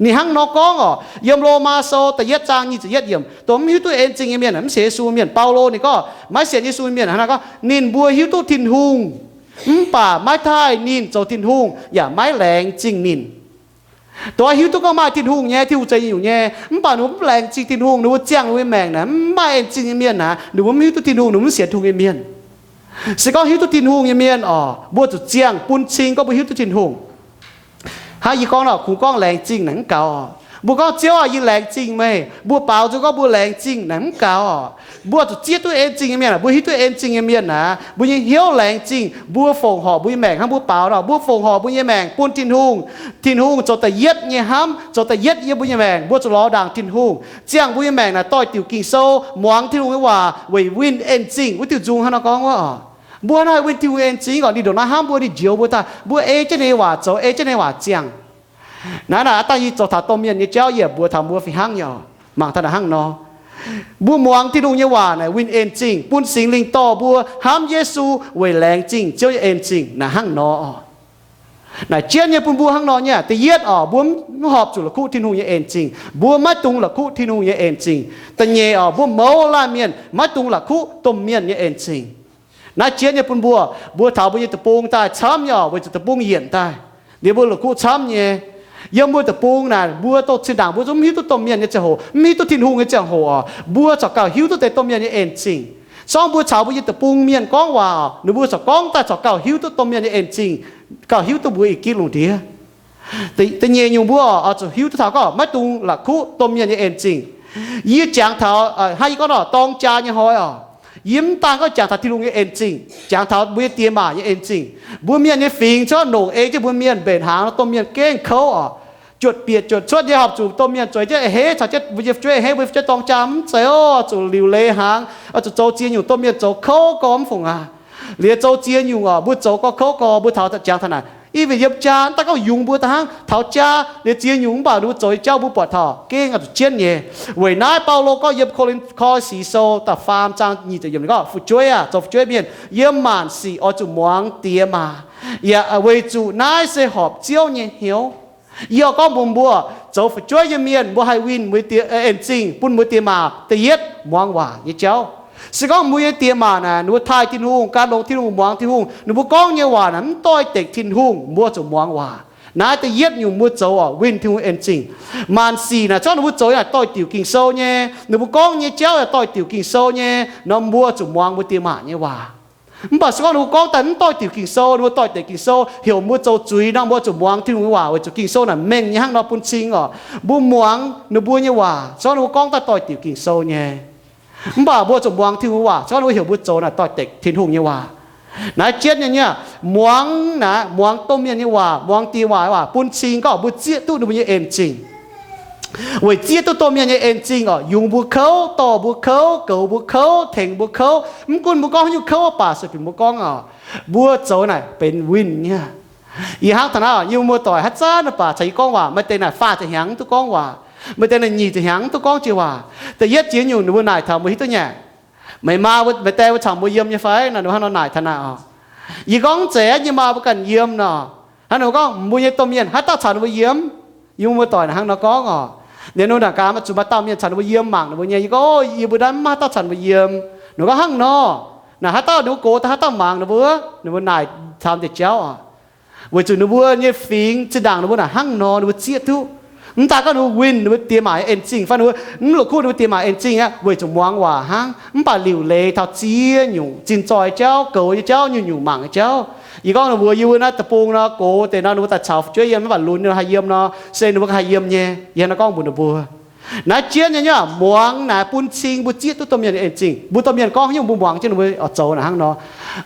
Ninh hnangv nor gorngv oc, yiem Lomaa Sou da'yietv zaang nyic ziepc yietv yiemc, dongh mv hiuv duqv en zingh nyei mienh naaic mv sienx Yesu nyei mienh. Baulo ninh gorngv maiv sienx Yesu nyei mienh hnangv naaiv gorngv, ninh mbuo hiuv duqv Tin-Hungh, mv baac maiv taaih ninh zoux Tin-Hungh yaac maiv laengz zingh ninh. Dongh hiuv duqv gorngv maaih Tin-Hungh nyei, Tin-Hungh zeix nyungc nyei, mv baac ninh mbuo mv laengz zingh Tin-Hungh, ninh mbuo ziangh ninh mbuo nyei maengc naaic mv maaih en zingh nyei mienh naaic, ninh mbuo mv hiuv duqv Tin-Hungh, ninh mbuo mv sienx Tin-Hungh nyei mienh. Se gorngv hiuv duqv Tin-Hungh nyei mienh oc, mbuo zuqc ziangh bun cing gorngv mbuo hiuv duqv Tin-Hungh. Hnangv yie gorngv nor, kungx gorngv laengz zingh naaic mv gaux oc. Mbuo gorngv, Ziouv aah, yie laengz zingh meih. Mbuo baaux nzung gorngv mbuo laengz zingh naaic mv gaux oc. Mbuo zuqc zieqv duqv en zingh nyei mienh, mbuo hiuv duqv en zingh nyei mienh aqv, mbuo nyei hnyouv laengz zingh, mbuo fongc horc mbuo nyei maengc hnangv mbuo baaux nor, mbuo fongc horc mbuo nyei maengc bun Tin-Hungh. Tin-Hungh zoux da'yietv nyei hnamv, zoux da'yietv yiem mbuo nyei maengc, mbuo zuqc lorz ndaangc Tin-Hungh, ziangh mbuo nyei maengc naaic doix-diuc Ging-Sou, muangx Tin-Hungh nyei waac weic winh en zingh. Wuov diuh nzung hnangv nor gorngv wuov oc. Mbuo hnangv haih winh Tin-Hungh en zingh oc. Ninh ndongc naaiv hnamv mbuo, ninh njoux mbuo daaih, mbuo ei jienv ninh nyei waac zoux, ei jienv ninh nyei waac ziangh. Naaiv naaic aav dangh yie zoux taux domh mienh nyei jauv yie mbuox taux mbuo fih hnangv nyei oc. Mangc taux naaic hnangv nor, mbuo muangx Tin-Hungh nyei waac naaic winh en zingh, bun Singx Lingh dorh mbuo hnamv Yesu weic laengz zingh Ziouv nyei en zingh naaic hnangv nor oc. Naaic jienv nyei bun mbuo hnangv nor nyei aqv. Da'yietv oc, mbuo mv horpc zuqc la'kuqv Tin-Hungh nyei en zingh. Mbuo maiv dungx la'kuqv Tin-Hungh nyei en zingh. Da'nyeic oc, mbuo mouz laanh mienh maiv dungx la'kuqv domh mienh nyei en zingh. Naaiv jienv nyei bun mbuo, mbuo taux mbuo nyei deic-bung daaih camv nyei oc, weic zuqc deic-bung yienc daaih, liuz mbuo la'kuqv camv nyei. Yiem mbuo deic-bung naaic, mbuo dongh zinh ndaangc mbuo zungv mv hiuv duqv domh mienh nyei ziangh hoc, mv hiuv duqv Tin-Hungh nyei ziangh hoc oc, mbuo corc gauh hiuv duqv deix domh mienh nyei en zingh. Se gorngv mbuo caux mbuo nyei deic-bung mienh gorngv waac oc, ninh mbuo corc gorngv daaih corc gauh hiuv duqv domh mienh nyei en zingh, gauh hiuv duqv mbuo ih gitv lungh ndiev. Da'nyeic nyungc mbuo oix zuqc hiuv duqv taux gorngv maiv dungx la'kuqv domh mienh nyei en zingh. Yie jangx taux, hnangv yie gorngv nor, dorng jaa nyei hnoi oc, yie mv daan gorngv jangx taux Tin-Hungh nyei en zingh, jangx taux mbuo nyei diex maac nyei en zingh. Mbuo mienh nyei fingx corc nongc ei jienv mbuo mienh mbenc hnaangx, domh mienh gengh kouv oc, juotc bieqc juotc cuotv nyei, horpc zuqc domh mienh zueiz jienv a'hneiv caux jienv mbuo nyei fu'jueiv a'hneiv, mbuo nyei fu'jueiv dorng jaa mv zeiz oc, zuqc liuc leiz hnaangx, oix zuqc zoux ziex nyungc domh mienh zoux kouv gorx mv fungc aqv. Liuz zoux ziex nyungc oc, mbuo zoux gorx kouv gorx, mbuo taux jangx taux naaic, i win yiem jaa, mv daan gorngv yungz mbuo daaih hnangv, taux jaa liuz ziex nyungc mv baac ninh mbuo zoux nyei jauv mbuo buatc taux gengh oix zuqc jienv nyei. Weic naaiv Baulo gorngv yiem Ko^lin^, Ko^li^si Sou da'faam zaang nyic ziepc yiemc gorngv, fu'jueiv aah, zoux fu'jueiv mienh yiem maanc sic oix zuqc muangx diex maac, yaac weic zuqc naaiv se horpc Ziouv nyei hnyouv. Yie oix gorngv mbuox mbuo, zoux fu'jueiv nyei mienh mbuo haih winh mbuo nyei diex, en zingh bun mbuo diex maac. Da'yietv, muangx waac nyei jauv. Se gorngv mbuo nyei diex maac naaic ninh mbuo taaih Tin-Hungh, gan longx Tin-Hungh, muangx Tin-Hungh, ninh mbuo gorngv nyei waac naaic mv doix-dekc Tin-Hungh, mbuo zuqc muangx waac. Naaiv da'yietv nyungc mbuo zoux oc, winh Tin-Hungh en zingh. Maanc sic naaic, se gorngv ninh mbuo zoux naaic doix-diuc Ging-Sou nyei, ninh mbuo gorngv nyei jauv yaac doix-diuc Ging-Sou nyei nor, mbuo zuqc muangx mbuo diex maac nyei waac. Mv baac se gorngv ninh mbuo gorngv daaih mv doix-diuc Ging-Sou, ninh mbuo doix-dekc Ging-Sou, heuc mbuo zoux zuiz nor, mbuo zuqc muangx Tin-Hungh nyei waac weic zuqc Ging-Sou naaic mengh nyei hnangv nor bun cing oc. Mbuo muangx ninh mbuo nyei waac, se gorngv ninh mbuo gorngv daaih doix-diuc Ging-Sou nyei. Mv baac mbuo zuqc muangx Tin-Hungh nyei waac, se gorngv ninh mbuo heuc mbuo zoux naaic doix-dekc Tin-Hungh nyei waac. Naaiv jienv nyei nyei, muangx naaic, muangx domh mienh nyei waac, muangx diex maac nyei waac bun cing gorngv mbuo zieqv duqv ninh mbuo nyei en zingh. Weic zieqv duqv domh mienh nyei en zingh oc, yungz mbuo kouv, dorh mbuo kouv, goux mbuo kouv, tengx mbuo kouv. Mv gunv mbuo gorngv haaix nyungc kouv mv baac, sueih bieqc mbuo gorngv oc, mbuo zoux naaic benx winh nyei. Yie hnangv taux naaiv oc, yie mbuo doic haaix zanc mv baac caux yie gorngv waac, maaih deix naaic faah ziepc hnyangx mv duqv gorngv waac, maaih deix naaic nyic ziepc hnyangx mv duqv gorngv jiex waac. Da'yietv jiex nyungc ninh mbuo naaic taux mbuo hiuv duqv nyei, meih maa, meih die mbuo caux mbuo yiem nyei fai? Naaic ninh mbuo hnangv nor naaic taux naaic oc. Yie gorngv, Zeiz aqv, yie maa mbuo ganh yiem nor. Hnangv ninh mbuo gorngv, Mbuo nyei domh mienh haaix dauh caux ninh mbuo yiem? Yie mbuo doic naaic hnangv nor gorngv oc. Liuz ninh mbuo naaic gaax, Zuqc maaih dauh mienh caux ninh mbuo yiem mangc ninh mbuo nyei. Yie gorngv, Yie mbuo naaiv mv maaih haaix dauh caux ninh mbuo yiem. Ninh mbuo gorngv, Hnangv nor. Naaic haaix dauh ninh mbuo gox daaih haaix dauh mangc ninh mbuo? Ninh mbuo naaic taux deix jauv oc. Weic zuqc ninh mbuo nyei fingx zinh ndaangc ninh mbuo naaic hnangv nor ninh mbuo zieqv duqv. Mv daan gorngv ninh mbuo winh ninh mbuo diex maac nyei en zingh fai ninh mbuo mv la'kuqv ninh mbuo diex maac en zingh aqv, weic zuqc muangx waac hnangv. Mv baac liuc leiz taux ziex nyungc zinh zoih jauv, goux nyei jauv, nyungc-nyungc mangc nyei jauv. Yie gorngv ninh mbuo, yie mbuo naaiv deic-bung nor, gox deix nor ninh mbuo daaih caux fu'jueiv yiem, mv baac lunx ninh haih yiem nor, se ninh mbuo haih yiem nyei. Yie hnangv nor gorngv mbuox ninh mbuo. Naaiv jienv nyei nyei muangx naaic bun cing mbuo zieqv duqv domh mienh nyei en zingh. Mbuo domh mienh gorngv haaix nyungc mbuo muangx jienv ninh mbuo oix zoux naaic hnangv nor.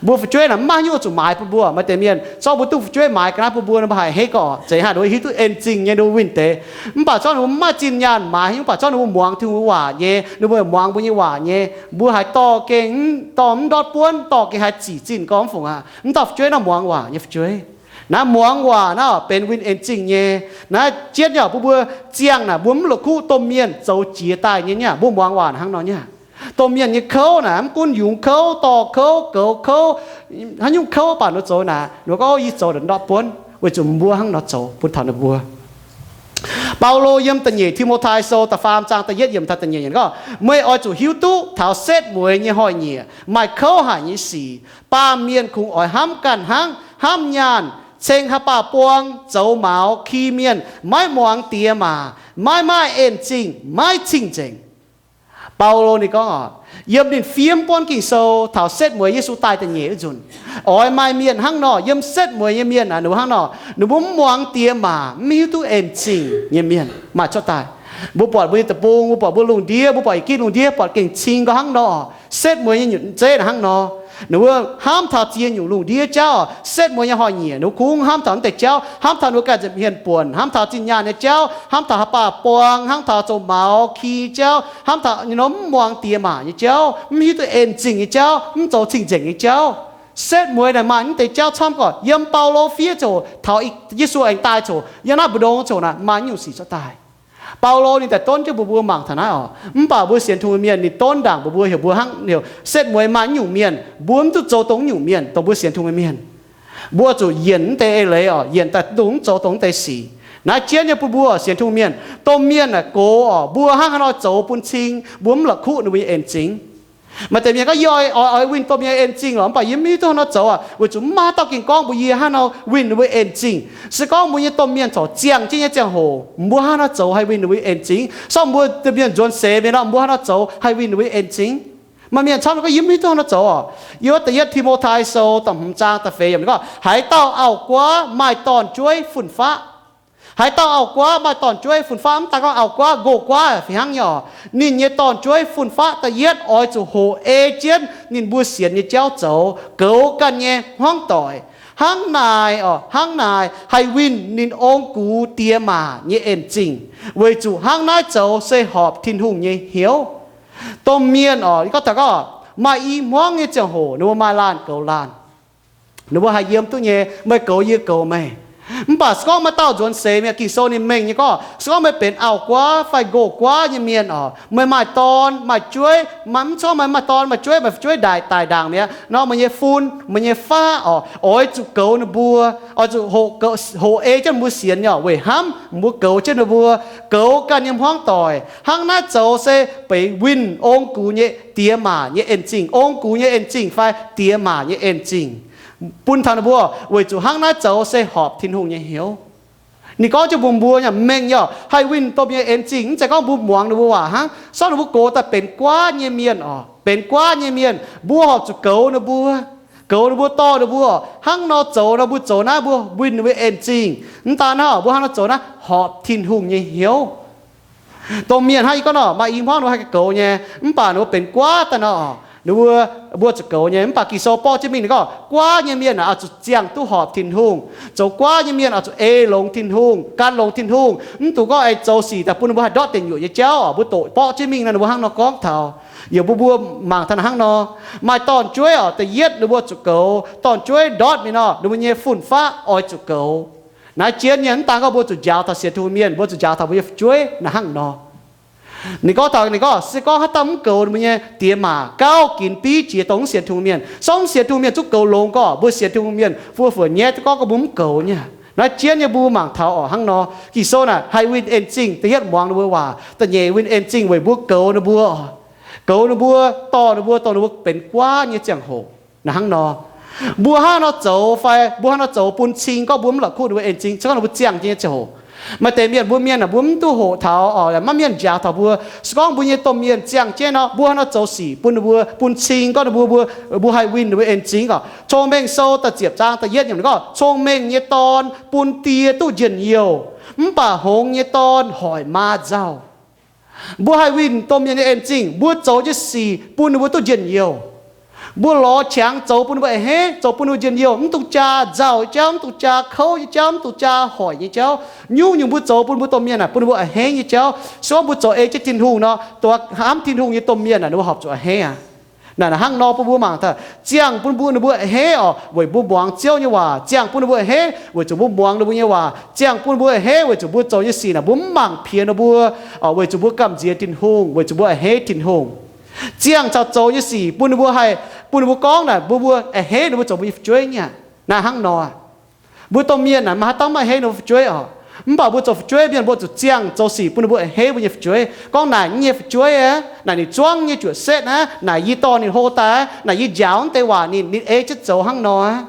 Mbuo fu'jueiv naaic mv maaih haaix nyungc oix zuqc maaiz bun mbuo. Maaih deix mienh zorqv mbuo duqv fu'jueiv maaiz ga'naaiv bun mbuo, ninh mbuo haih hei gorqv zeiz haaix, ninh mbuo hiuv duqv en zingh nyei, ninh mbuo winh deix. Mv baac zorqv ninh mbuo mv maaih zinh nyaanh maaiz haaix nyungc, mv baac zorqv ninh mbuo muangx Tin-Hungh waac nyei, ninh mbuo muangx mbuo nyei waac nyei, mbuo haiz dorh gengh, dorh mv ndortv buonv, dorh gengh haih zic zinh gorngv mv fungc aqv. Mv dauh fu'jueiv naaiv muangx waac nyei fu'jueiv. Naaiv muangx waac naaiv benx winh en zingh nyei. Naaiv jienv nyei bun mbuo ziangh naaic mbuo mv la'kuqv domh mienh zoux jiex daaih nyei nyei, mbuo muangx waac naaic hnangv nor nyei. Domh mienh nyei kouv naaic mv gunv yungz kouv, dorh kouv, goux kouv, haaix nyungc kouv baac ninh mbuo zoux naaic, ninh mbuo gorngv, Yie zoux ndortv buonv, weic zuqc mbuo hnangv nor zoux bun taux ninh mbuo. Baulo yiem da'nyeic Ti^mo^tai Sou da'faam zaang da'yietv yiemc taux da'nyeic yiemc gorngv, Meih oix zuqc hiuv duqv taux setv mueiz nyei hnoi-nyieqc maaih kouv haic nyei sic. Baamh mienh kungx oix hnamv ganh hnangv, hnamv nyaanh, ceng haaix baah buang, zoux maux, ki mienh, maiv muangx diex maac, maiv maaih en zingh, maiv cing-nzengc. Baulo ninh gorngv oc, yiem ninh fiev buonv Ging-Sou taux setv mueiz Yesu daaih da'nyeic wuov nzunc, oix maaih mienh hnangv nor, yiem setv mueiz nyei mienh aac, ninh mbuo hnangv nor, ninh mbuo mv muangx diex maac, mv hiuv duqv en-zingh nyei mienh maaih cuotv daaih. Mbuo buatc mbuo nyei deic-bung, mbuo buatc mbuo lungh ndiev, mbuo buatc i gitv lungh ndiev buatc gengh cing gorngv hnangv nor. Setv mueiz nyei nyutc zeiv hnangv nor. Ninh mbuo hnamv taux ziex nyungc lungh ndiev jauv, setv mueiz nyei hnoi-nyieqc, ninh mbuo kungx hnamv taux naaiv deix jauv, hnamv taux ninh mbuo ganh nza'hmien buonc, hnamv taux zinh nyaanh nyei jauv, hnamv taux haaix baah buang, hnamv taux zoux maux ki jauv, hnamv taux nyei nor mv muangx diex maac nyei jauv, mv hiuv duqv en-zingh nyei jauv, mv zoux cing-nzengc nyei jauv. Setv mueiz naaic maaih naaiv deix jauv camv gorqv. Yiem Baulo fiev ziouc taux Yesu aengx daaih ziouc yiem naaiv mbu'ndongx ziouc naaic maaih naaiv nyungc sic cuotv daaih. Baulo ninh daaih donv jienv mbuox mbuo mangc taux naaiv oc. Mv baac mbuo sienx Tin-Hungh mienh ninh donv ndaangc mbuox mbuo heuc mbuo hnangv heuc setv mueiz maaih naaiv nyungc mienh, mbuo mv duqv zoux dongh naaiv nyungc mienh, dongh mbuo sienx Tin-Hungh mienh. Mbuo zuqc yienc naaiv deix eix leiz oc, yienc daaih dongh mv zoux dongh naaiv deix sic. Naaiv jienv nyei bun mbuo sienx Tin-Hungh mienh, domh mienh naaic gox oc, mbuo hnangv haaix nor zoux bun cing, mbuo mv la'kuqv ninh mbuo nyei en-zingh. Maaih deix mienh gorngv, yie oix, oix, oix winh domh mienh en-zingh lorqc, mv baac yie mv hiuv duqv haaix nor zoux aqv. Weic zuqc mv maaih haaix dauh ging gorngv mbuox yie hnangv haaix nor winh ninh mbuo en-zingh. Se gorngv mbuo nyei domh mienh corc ziangh jienv nyei ziangh hoc, mbuo hnangv haaix nor zoux haih winh ninh mbuo en-zingh? Se gorngv mbuo domh mienh nzuonx seix mingh nor, mbuo hnangv haaix nor zoux haih winh ninh mbuo en-zingh? Maaih mienh camv gorngv, yie mv hiuv duqv haaix nor zoux oc. Yiem wuov da'yietv Ti^mo^tai Sou da'hmz zaang da'feix yiemc ninh gorngv, haaix dauh auv-guaav maaih dorn-jueiv fun-faqv, haaix dauh auv-guaav maaih dorn-jueiv fun-faqv, mv daan gorngv auv-guaav, nqox-guaav fih hnangv nyei oc, ninh nyei dorn-jueiv fun-faqv da'yietv oix zuqc hoqc ei jienv ninh mbuo sienx nyei jauv zoux, goux ganh nyei hmuangv doic. Hnangv naaic oc, hnangv naaic haih winh ninh ong gux diex maac nyei en-zingh, weic zuqc hnangv naaiv zoux se horpc Tin-Hungh nyei hnyouv. Domh mienh oc, yie gorngv taux gorngv maaih i hmuangv nyei ziangh hoc ninh mbuo maaih laanh goux laanh. Ninh mbuo haih yiem duqv nyei, meih goux yie goux meih. Mv baac se gorngv maaih dauh nzuonx seix mingh, Ging-Sou ninh mengh nyei gorngv, se gorngv meih benx auv-guaav fai nqox-guaav nyei mienh oc, meih maaih dorn maaih jueiv, mv, se gorngv meih maaih dorn maaih jueiv, maaih fu'jueiv ndaaih daic ndaangc mi'aqv nor, meih nyei fun, meih nyei faqv oc, oix zuqc goux ninh mbuo, oix zuqc hoqc ei jienv mbuo sienx nyei oc, weic hnamv mbuo goux jienv ninh mbuo, goux ganh nyei hmuangv doic. Hnangv naaiv zoux se benx winh ong gux nyei diex maac nyei en-zingh, ong gux nyei en-zingh fai diex maac nyei en-zingh bun taux ninh mbuo, weic zuqc hnangv naaiv zoux se horpc Tin-Hungh nyei hnyouv. Ninh gorngv jienv mbuox mbuo nyei mengh nyei oc, haih winh domh mienh en-zingh, mv zeiz gorngv mbuo muangx ninh mbuo waac hnangv. Se gorngv ninh mbuo gox daaih benx guaav nyei mienh oc, benx guaav nyei mienh, mbuo horpc zuqc goux ninh mbuo, goux ninh mbuo, dorh ninh mbuo oc. Hnangv nor zoux nor, mbuo zoux naaiv mbuo winh ninh mbuo en-zingh. Mv daan naaiv oc, mbuo hnangv nor zoux naaiv horpc Tin-Hungh nyei hnyouv. Domh mienh hnangv yie gorngv nor, maaih i hmuangv ninh mbuo haih goux nyei, mv baac ninh mbuo benx guaav daaih nor, ninh mbuo, mbuo zuqc goux nyei. Mv baac Ging-Sou borqv jienv mingh ninh gorngv, guaav nyei mienh oix zuqc ziangh duqv horpc Tin-Hungh. Zoux guaav nyei mienh oix zuqc ei longx Tin-Hungh, gan longx Tin-Hungh. Mv dungx gorngv aengx zoux sic daaih bun ninh mbuo haih ndortv deic nyuoqc nyei jauv oc. Mbuo doqc borqv jienv mingh nor, ninh mbuo hnangv nor gorngv taux. Yaac mbuo, mbuo mangc taux naaiv hnangv nor, maaih dorn-jueiv oc, da'yietv ninh mbuo zuqc goux. Dorn-jueiv ndortv mingh nor, ninh mbuo nyei fun-faqv oix zuqc goux. Naaiv jienv nyei, mv daan gorngv mbuo zuqc njaaux taux sienx Tin-Hungh mienh, mbuo zuqc njaaux taux mbuo nyei fu'jueiv naaiv hnangv nor. Ninh gorngv taux, ninh gorngv, se gorngv haaix dauh mv goux ninh mbuo nyei diex maac, gauh ginx biv jiex dongh mv sienx Tin-Hungh mienh. Se gorngv mv sienx Tin-Hungh mienh zungv goux longx gorqv, mbuo sienx Tin-Hungh mienh fu'fuoqc nyaiv duqv gorngv gorngv mbuo mv goux nyei. Naaiv jienv nyei mbuo mangc taux oc, hnangv nor Ging-Sou naaic haih winh en-zingh. Da'yietv muangx ninh mbuo waac, da'nyeic winh en-zingh weic mbuo goux ninh mbuo oc. Goux ninh mbuo, dorh ninh mbuo dongh ninh mbuo benx guaav nyei ziangh hoc. Naaiv hnangv nor, mbuo hnangv nor zoux fai mbuo hnangv nor zoux bun cing gorngv mbuo mv la'kuqv ninh mbuo en-zingh, se gorngv ninh mbuo ziangh jienv nyei ziangh hoc. Maaih deix mienh, mbuo mienh aah, mbuo mv duqv hoqc taux oc, maiv mienh njaaux taux mbuo. Se gorngv mbuo nyei domh mienh ziangh jienv nor, mbuo hnangv nor zoux sic bun ninh mbuo, bun cing gorngv ninh mbuo, mbuo, mbuo haih winh ninh mbuo en-zingh oc. Cong-Mengh Sou da'ziepc zaang da'yietv yiemc gorngv, cong-mengh nyei dorn bun die duqv njien-youh, mv baac hngongx nyei dorn hoic maa nzauh. Mbuo haih winh domh mienh nyei en-zingh, mbuo zoux nyei sic bun ninh mbuo duqv njien-youh. Mbuo lorz qangx zoux bun ninh mbuo a'hneiv, zoux bun ninh mbuo njien-youh, mv dungx jaa nzauh nyei jauv, mv dungx jaa kouv nyei jauv, mv dungx jaa hoic nyei jauv. Nyungc-nyungc mbuo zoux bun mbuo domh mienh aah, bun ninh mbuo a'hneiv nyei jauv. Se gorngv mbuo zoux ei jienv Tin-Hungh nor, dongh hnamv Tin-Hungh nyei domh mienh aah, ninh mbuo horpc zuqc a'hneiv aqv. Naaic hnangv nor bun mbuo mangc taux, ziangh bun mbuo, ninh mbuo a'hneiv oc, weic mbuo muangx Ziouv nyei waac. Ziangh bun ninh mbuo a'hneiv weic zuqc mbuo muangx ninh mbuo nyei waac. Ziangh bun mbuo a'hneiv weic zuqc mbuo zoux nyei sic naaic mbuo mv mangc piex ninh mbuo oc, weic zuqc mbuo gamh nziex Tin-Hungh, weic zuqc mbuo a'hneiv Tin-Hungh. Ziangh caux zoux nyei sic bun ninh mbuo haih, bun ninh mbuo gorngv naaic mbuo, mbuo a'hneiv ninh mbuo zoux mbuo nyei fu'jueiv nyei aqv. Naaiv hnangv nor, mbuo domh mienh naaic maaih haaix dauh maiv a'hneiv ninh mbuo fu'jueiv oc? Mv baac mbuo zoux fu'jueiv mienh mbuo zuqc ziangh zoux sic bun ninh mbuo a'hneiv mbuo nyei fu'jueiv. Gorngv naaic nyei fu'jueiv aqv, naaic ninh zuangv nyei juoqc setv aqv, naaic yie dorh ninh hlo daaih aqv, naaic yie njaaux naaiv deix waac ninh, ninh ei jienv zoux hnangv nor aqv.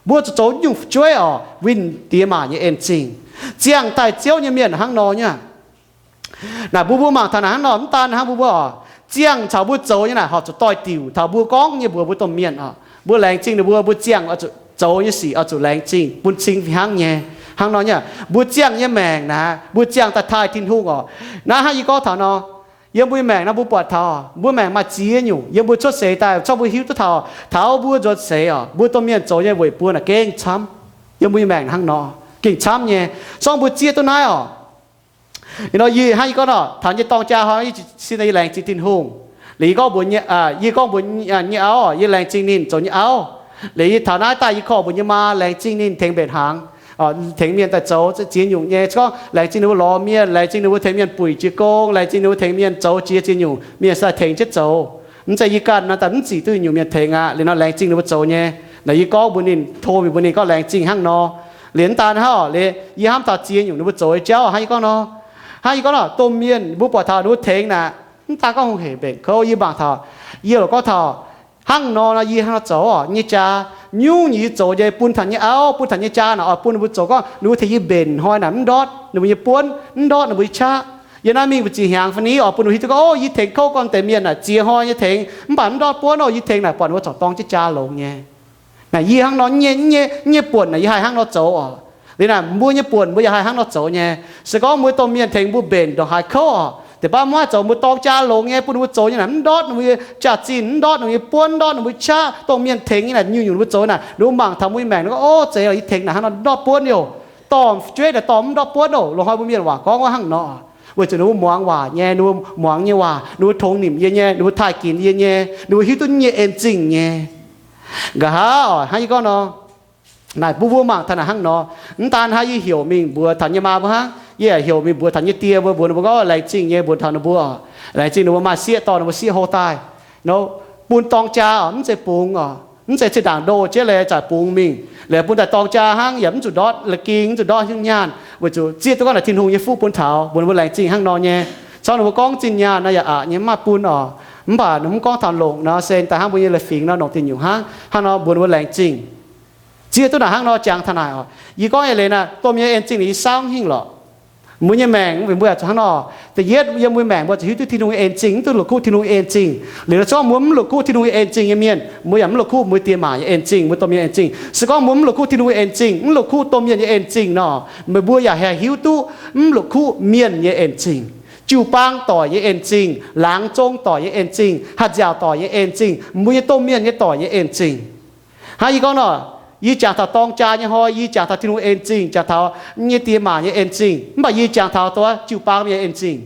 Mbuo zuqc zoux nyungc fu'jueiv oc, winh diex maac nyei en-zingh. Ziangh daaih Ziouv nyei mienh hnangv nor nyei. Naaic mbuo, mbuo mangc taux naaic hnangv nor, mv daan hnangv mbuo, mbuo oc, ziangh caux mbuo zoux nyei naaic horpc zuqc doix-diuc taux mbuo gorngv nyei mbuox mbuo domh mienh oc. Mbuo laengz zingh ninh mbuo, mbuo ziangh oix zuqc zoux nyei sic oix zuqc laengz zingh bun cing fih hnangv nyei. Hnangv nor nyei, mbuo ziangh nyei maengc naaic, mbuo ziangh daaih taaih Tin-Hungh oc. Naaiv hnangv yie gorngv taux nor, yiem mbuo nyei maengc naaiv mbuo buatc taux mbuo maengc maaih ziex nyungc. Yiem mbuo cuotv seix daaih, cuotv mbuo hiuv duqv taux, taux mbuo nzuonx seix oc, mbuo domh mienh zoux nyei weic buo naaic gengh camv. Yiem mbuo nyei maengc hnangv nor, gengh camv nyei. Sorng mbuo zieqv duqv naaiv oc. Ih nor yie hnangv yie gorngv nor, taux nyei dorng jaa hnoi, yie sin yie laengz zingh Tin-Hungh. Liuz yie gorngv mbuox, yie gorngv mbuox nyei auv, yie laengz zingh ninh zoux nyei auv. Liuz yie taux naaiv daaih yie korv mbuox nyei maa, laengz zingh ninh tengx mbenc hnaangx, tengx mienh daaih zoux ziex nyungc nyei. Se gorngv laengz zingh ninh mbuo lorz mienh, laengz zingh ninh mbuo tengx mienh buic jiez gong, laengz zingh ninh mbuo tengx mienh zoux jiex ziex nyungc, mienh se tengx jienv zoux. Mv zeiz yie ganh nor daaih mv zic duqv nyungc mienh tengx aqv. Liuz nor laengz zingh ninh mbuo zoux nyei. Naaic yie gorngv mbuox ninh, tov mingh mbuox ninh gorngv laengz zingh hnangv nor. Liuz mv daan hnangv oc, liuz yie hnamv taux ziex nyungc ninh mbuo zoux nyei jauv hnangv yie gorngv nor, hnangv yie gorngv nor, domh mienh mbuo buatc taux ninh mbuo tengx naaic, mv daan gorngv hungh hec mbenc kouv. Yie mangc taux, yie loc gorngv taux hnangv nor nor, yie hnangv nor zoux oc, nyei jaa nyungc-nyungc yie zoux nyei bun taux nyei auv, bun taux nyei jaa naaic oix bun ninh mbuo zoux gorngv ninh mbuo tengx yie mbenc hnoi naaic mv ndortv ninh mbuo nyei buonv, mv ndortv ninh mbuo nyei qaqv. Yiem naaiv mingh mbu'ziex hnyangx fai ni oix bun ninh mbuo hiuv duqv gorngv, o, yie tengx kouv gorn deix mienh naaic ziex hnoi nyei tengx mv baac mv ndortv buonv oc. Yie tengx naaic buatc ninh mbuo corc dorng jienv jaa longx nyei. Naaic yie hnangv nor nyei, nyei buonc naaic yie haih hnangv nor zoux oc. Liuz naaic mbuo nyei buonc mbuo yaac haih hnangv nor zoux nyei. Se gorngv mbuo domh mienh tengx mbuo mbenc ndongc haaix kouv oc, deix baav mv haih zoux, mbuo dorng jaa longx nyei bun ninh mbuo zoux nyei naaic mv ndortv ninh mbuo nyei jaax-zinh, mv ndortv ninh mbuo nyei buonv, mv ndortv ninh mbuo qaqv. Domh mienh tengx nyei naaic nyungc-nyungc ninh mbuo zoux naaic, ninh mbuo mangc taux mbuo nyei maengc ninh gorngv, o, zeiz oc, yie tengx naaic hnangv nor ndortv buonv oc. Dorh jueiv naaic dorh mv ndortv buonv oc. Loz-hnoi mbuo mienh waac gorngv wuov hnangv nor, weic zuqc ninh mbuo muangx waac nyei, ninh mbuo muangx nyei waac, ninh mbuo tongx nimc yie nyei, ninh mbuo taaih ginx yie nyei, ninh mbuo hiuv duqv nyei en zingh nyei. Nqa'haav oc, hnangv yie gorngv nor, naaic bun mbuo mangc taux naaic hnangv nor, mv daan hnangv yie heuc mingh mbuox taux nyei maa mbuo hnangv, yie yaac heuc mingh mbuox taux nyei die mbuo, mbuox ninh mbuo gorngv laengz zingh nyei, mbuox taux ninh mbuo oc, laengz zingh ninh mbuo maaih sieqv dorh ninh mbuo sieqv hlo daaih, bun dorng jaa oc, mv zeiz bungx oc, mv zeiz zinh ndaangc ndoh jienv leiz zaqc bungx mingh, liuz bun daaih dorng jaa hnangv, yaac mv zuqc ndortv la'ging, mv zuqc ndortv hnyouv nyaanh, weic zuqc zieqv duqv gorngv naaic Tin-Hungh nyei fuqv bun taux, mbuox ninh mbuo laengz zingh hnangv nor nyei. Corc ninh mbuo gorngv zinh nyaanh nor yaac aqc nyei, mv maaih bun oc. Mv baac ninh mv gorngv taux longc nor se daaih hnangv mbuo nyei leiz-fingx nor longc dinh nyungc hnangv, hnangv nor mbuox ninh mbuo laengz zingh. Zieqv duqv naaic hnangv nor jangx taux naaic oc. Yie gorngv eix leiz naaic, domh mienh en zingh naaic yie saauv hingh lorqc. Mbuo nyei maengc mbuo zuqc hnangv nor. Da'yietv, yiem mbuo maengc mbuo zuqc hiuv duqv Tin-Hungh nyei en zingh, mv duqv la'kuqv Tin-Hungh nyei en zingh. Liuz nor zorqv mbuo mv la'kuqv Tin-Hungh nyei en zingh nyei mienh, mbuo yaac mv la'kuqv mbuo diex maac nyei en zingh, mbuo domh mienh en zingh. Se gorngv mbuo mv la'kuqv Tin-Hungh nyei en zingh, mv la'kuqv domh mienh nyei en zingh nor, meih mbuo yaac haih hiuv duqv mv la'kuqv mienh nyei en zingh, jiu-baang doic nyei en zingh, laangz zong doic nyei en zingh, haaix nziaauc doic nyei en zingh, mbuo nyei domh mienh nyei doic nyei en zingh. Hnangv yie gorngv nor, yie jangx taux dorng jaa nyei hnoi, yie jangx taux Tin-Hungh en zingh, jangx taux nyei diex maac nyei en zingh, mv baac yie jangx taux dongh jiu-baang mienh en zingh.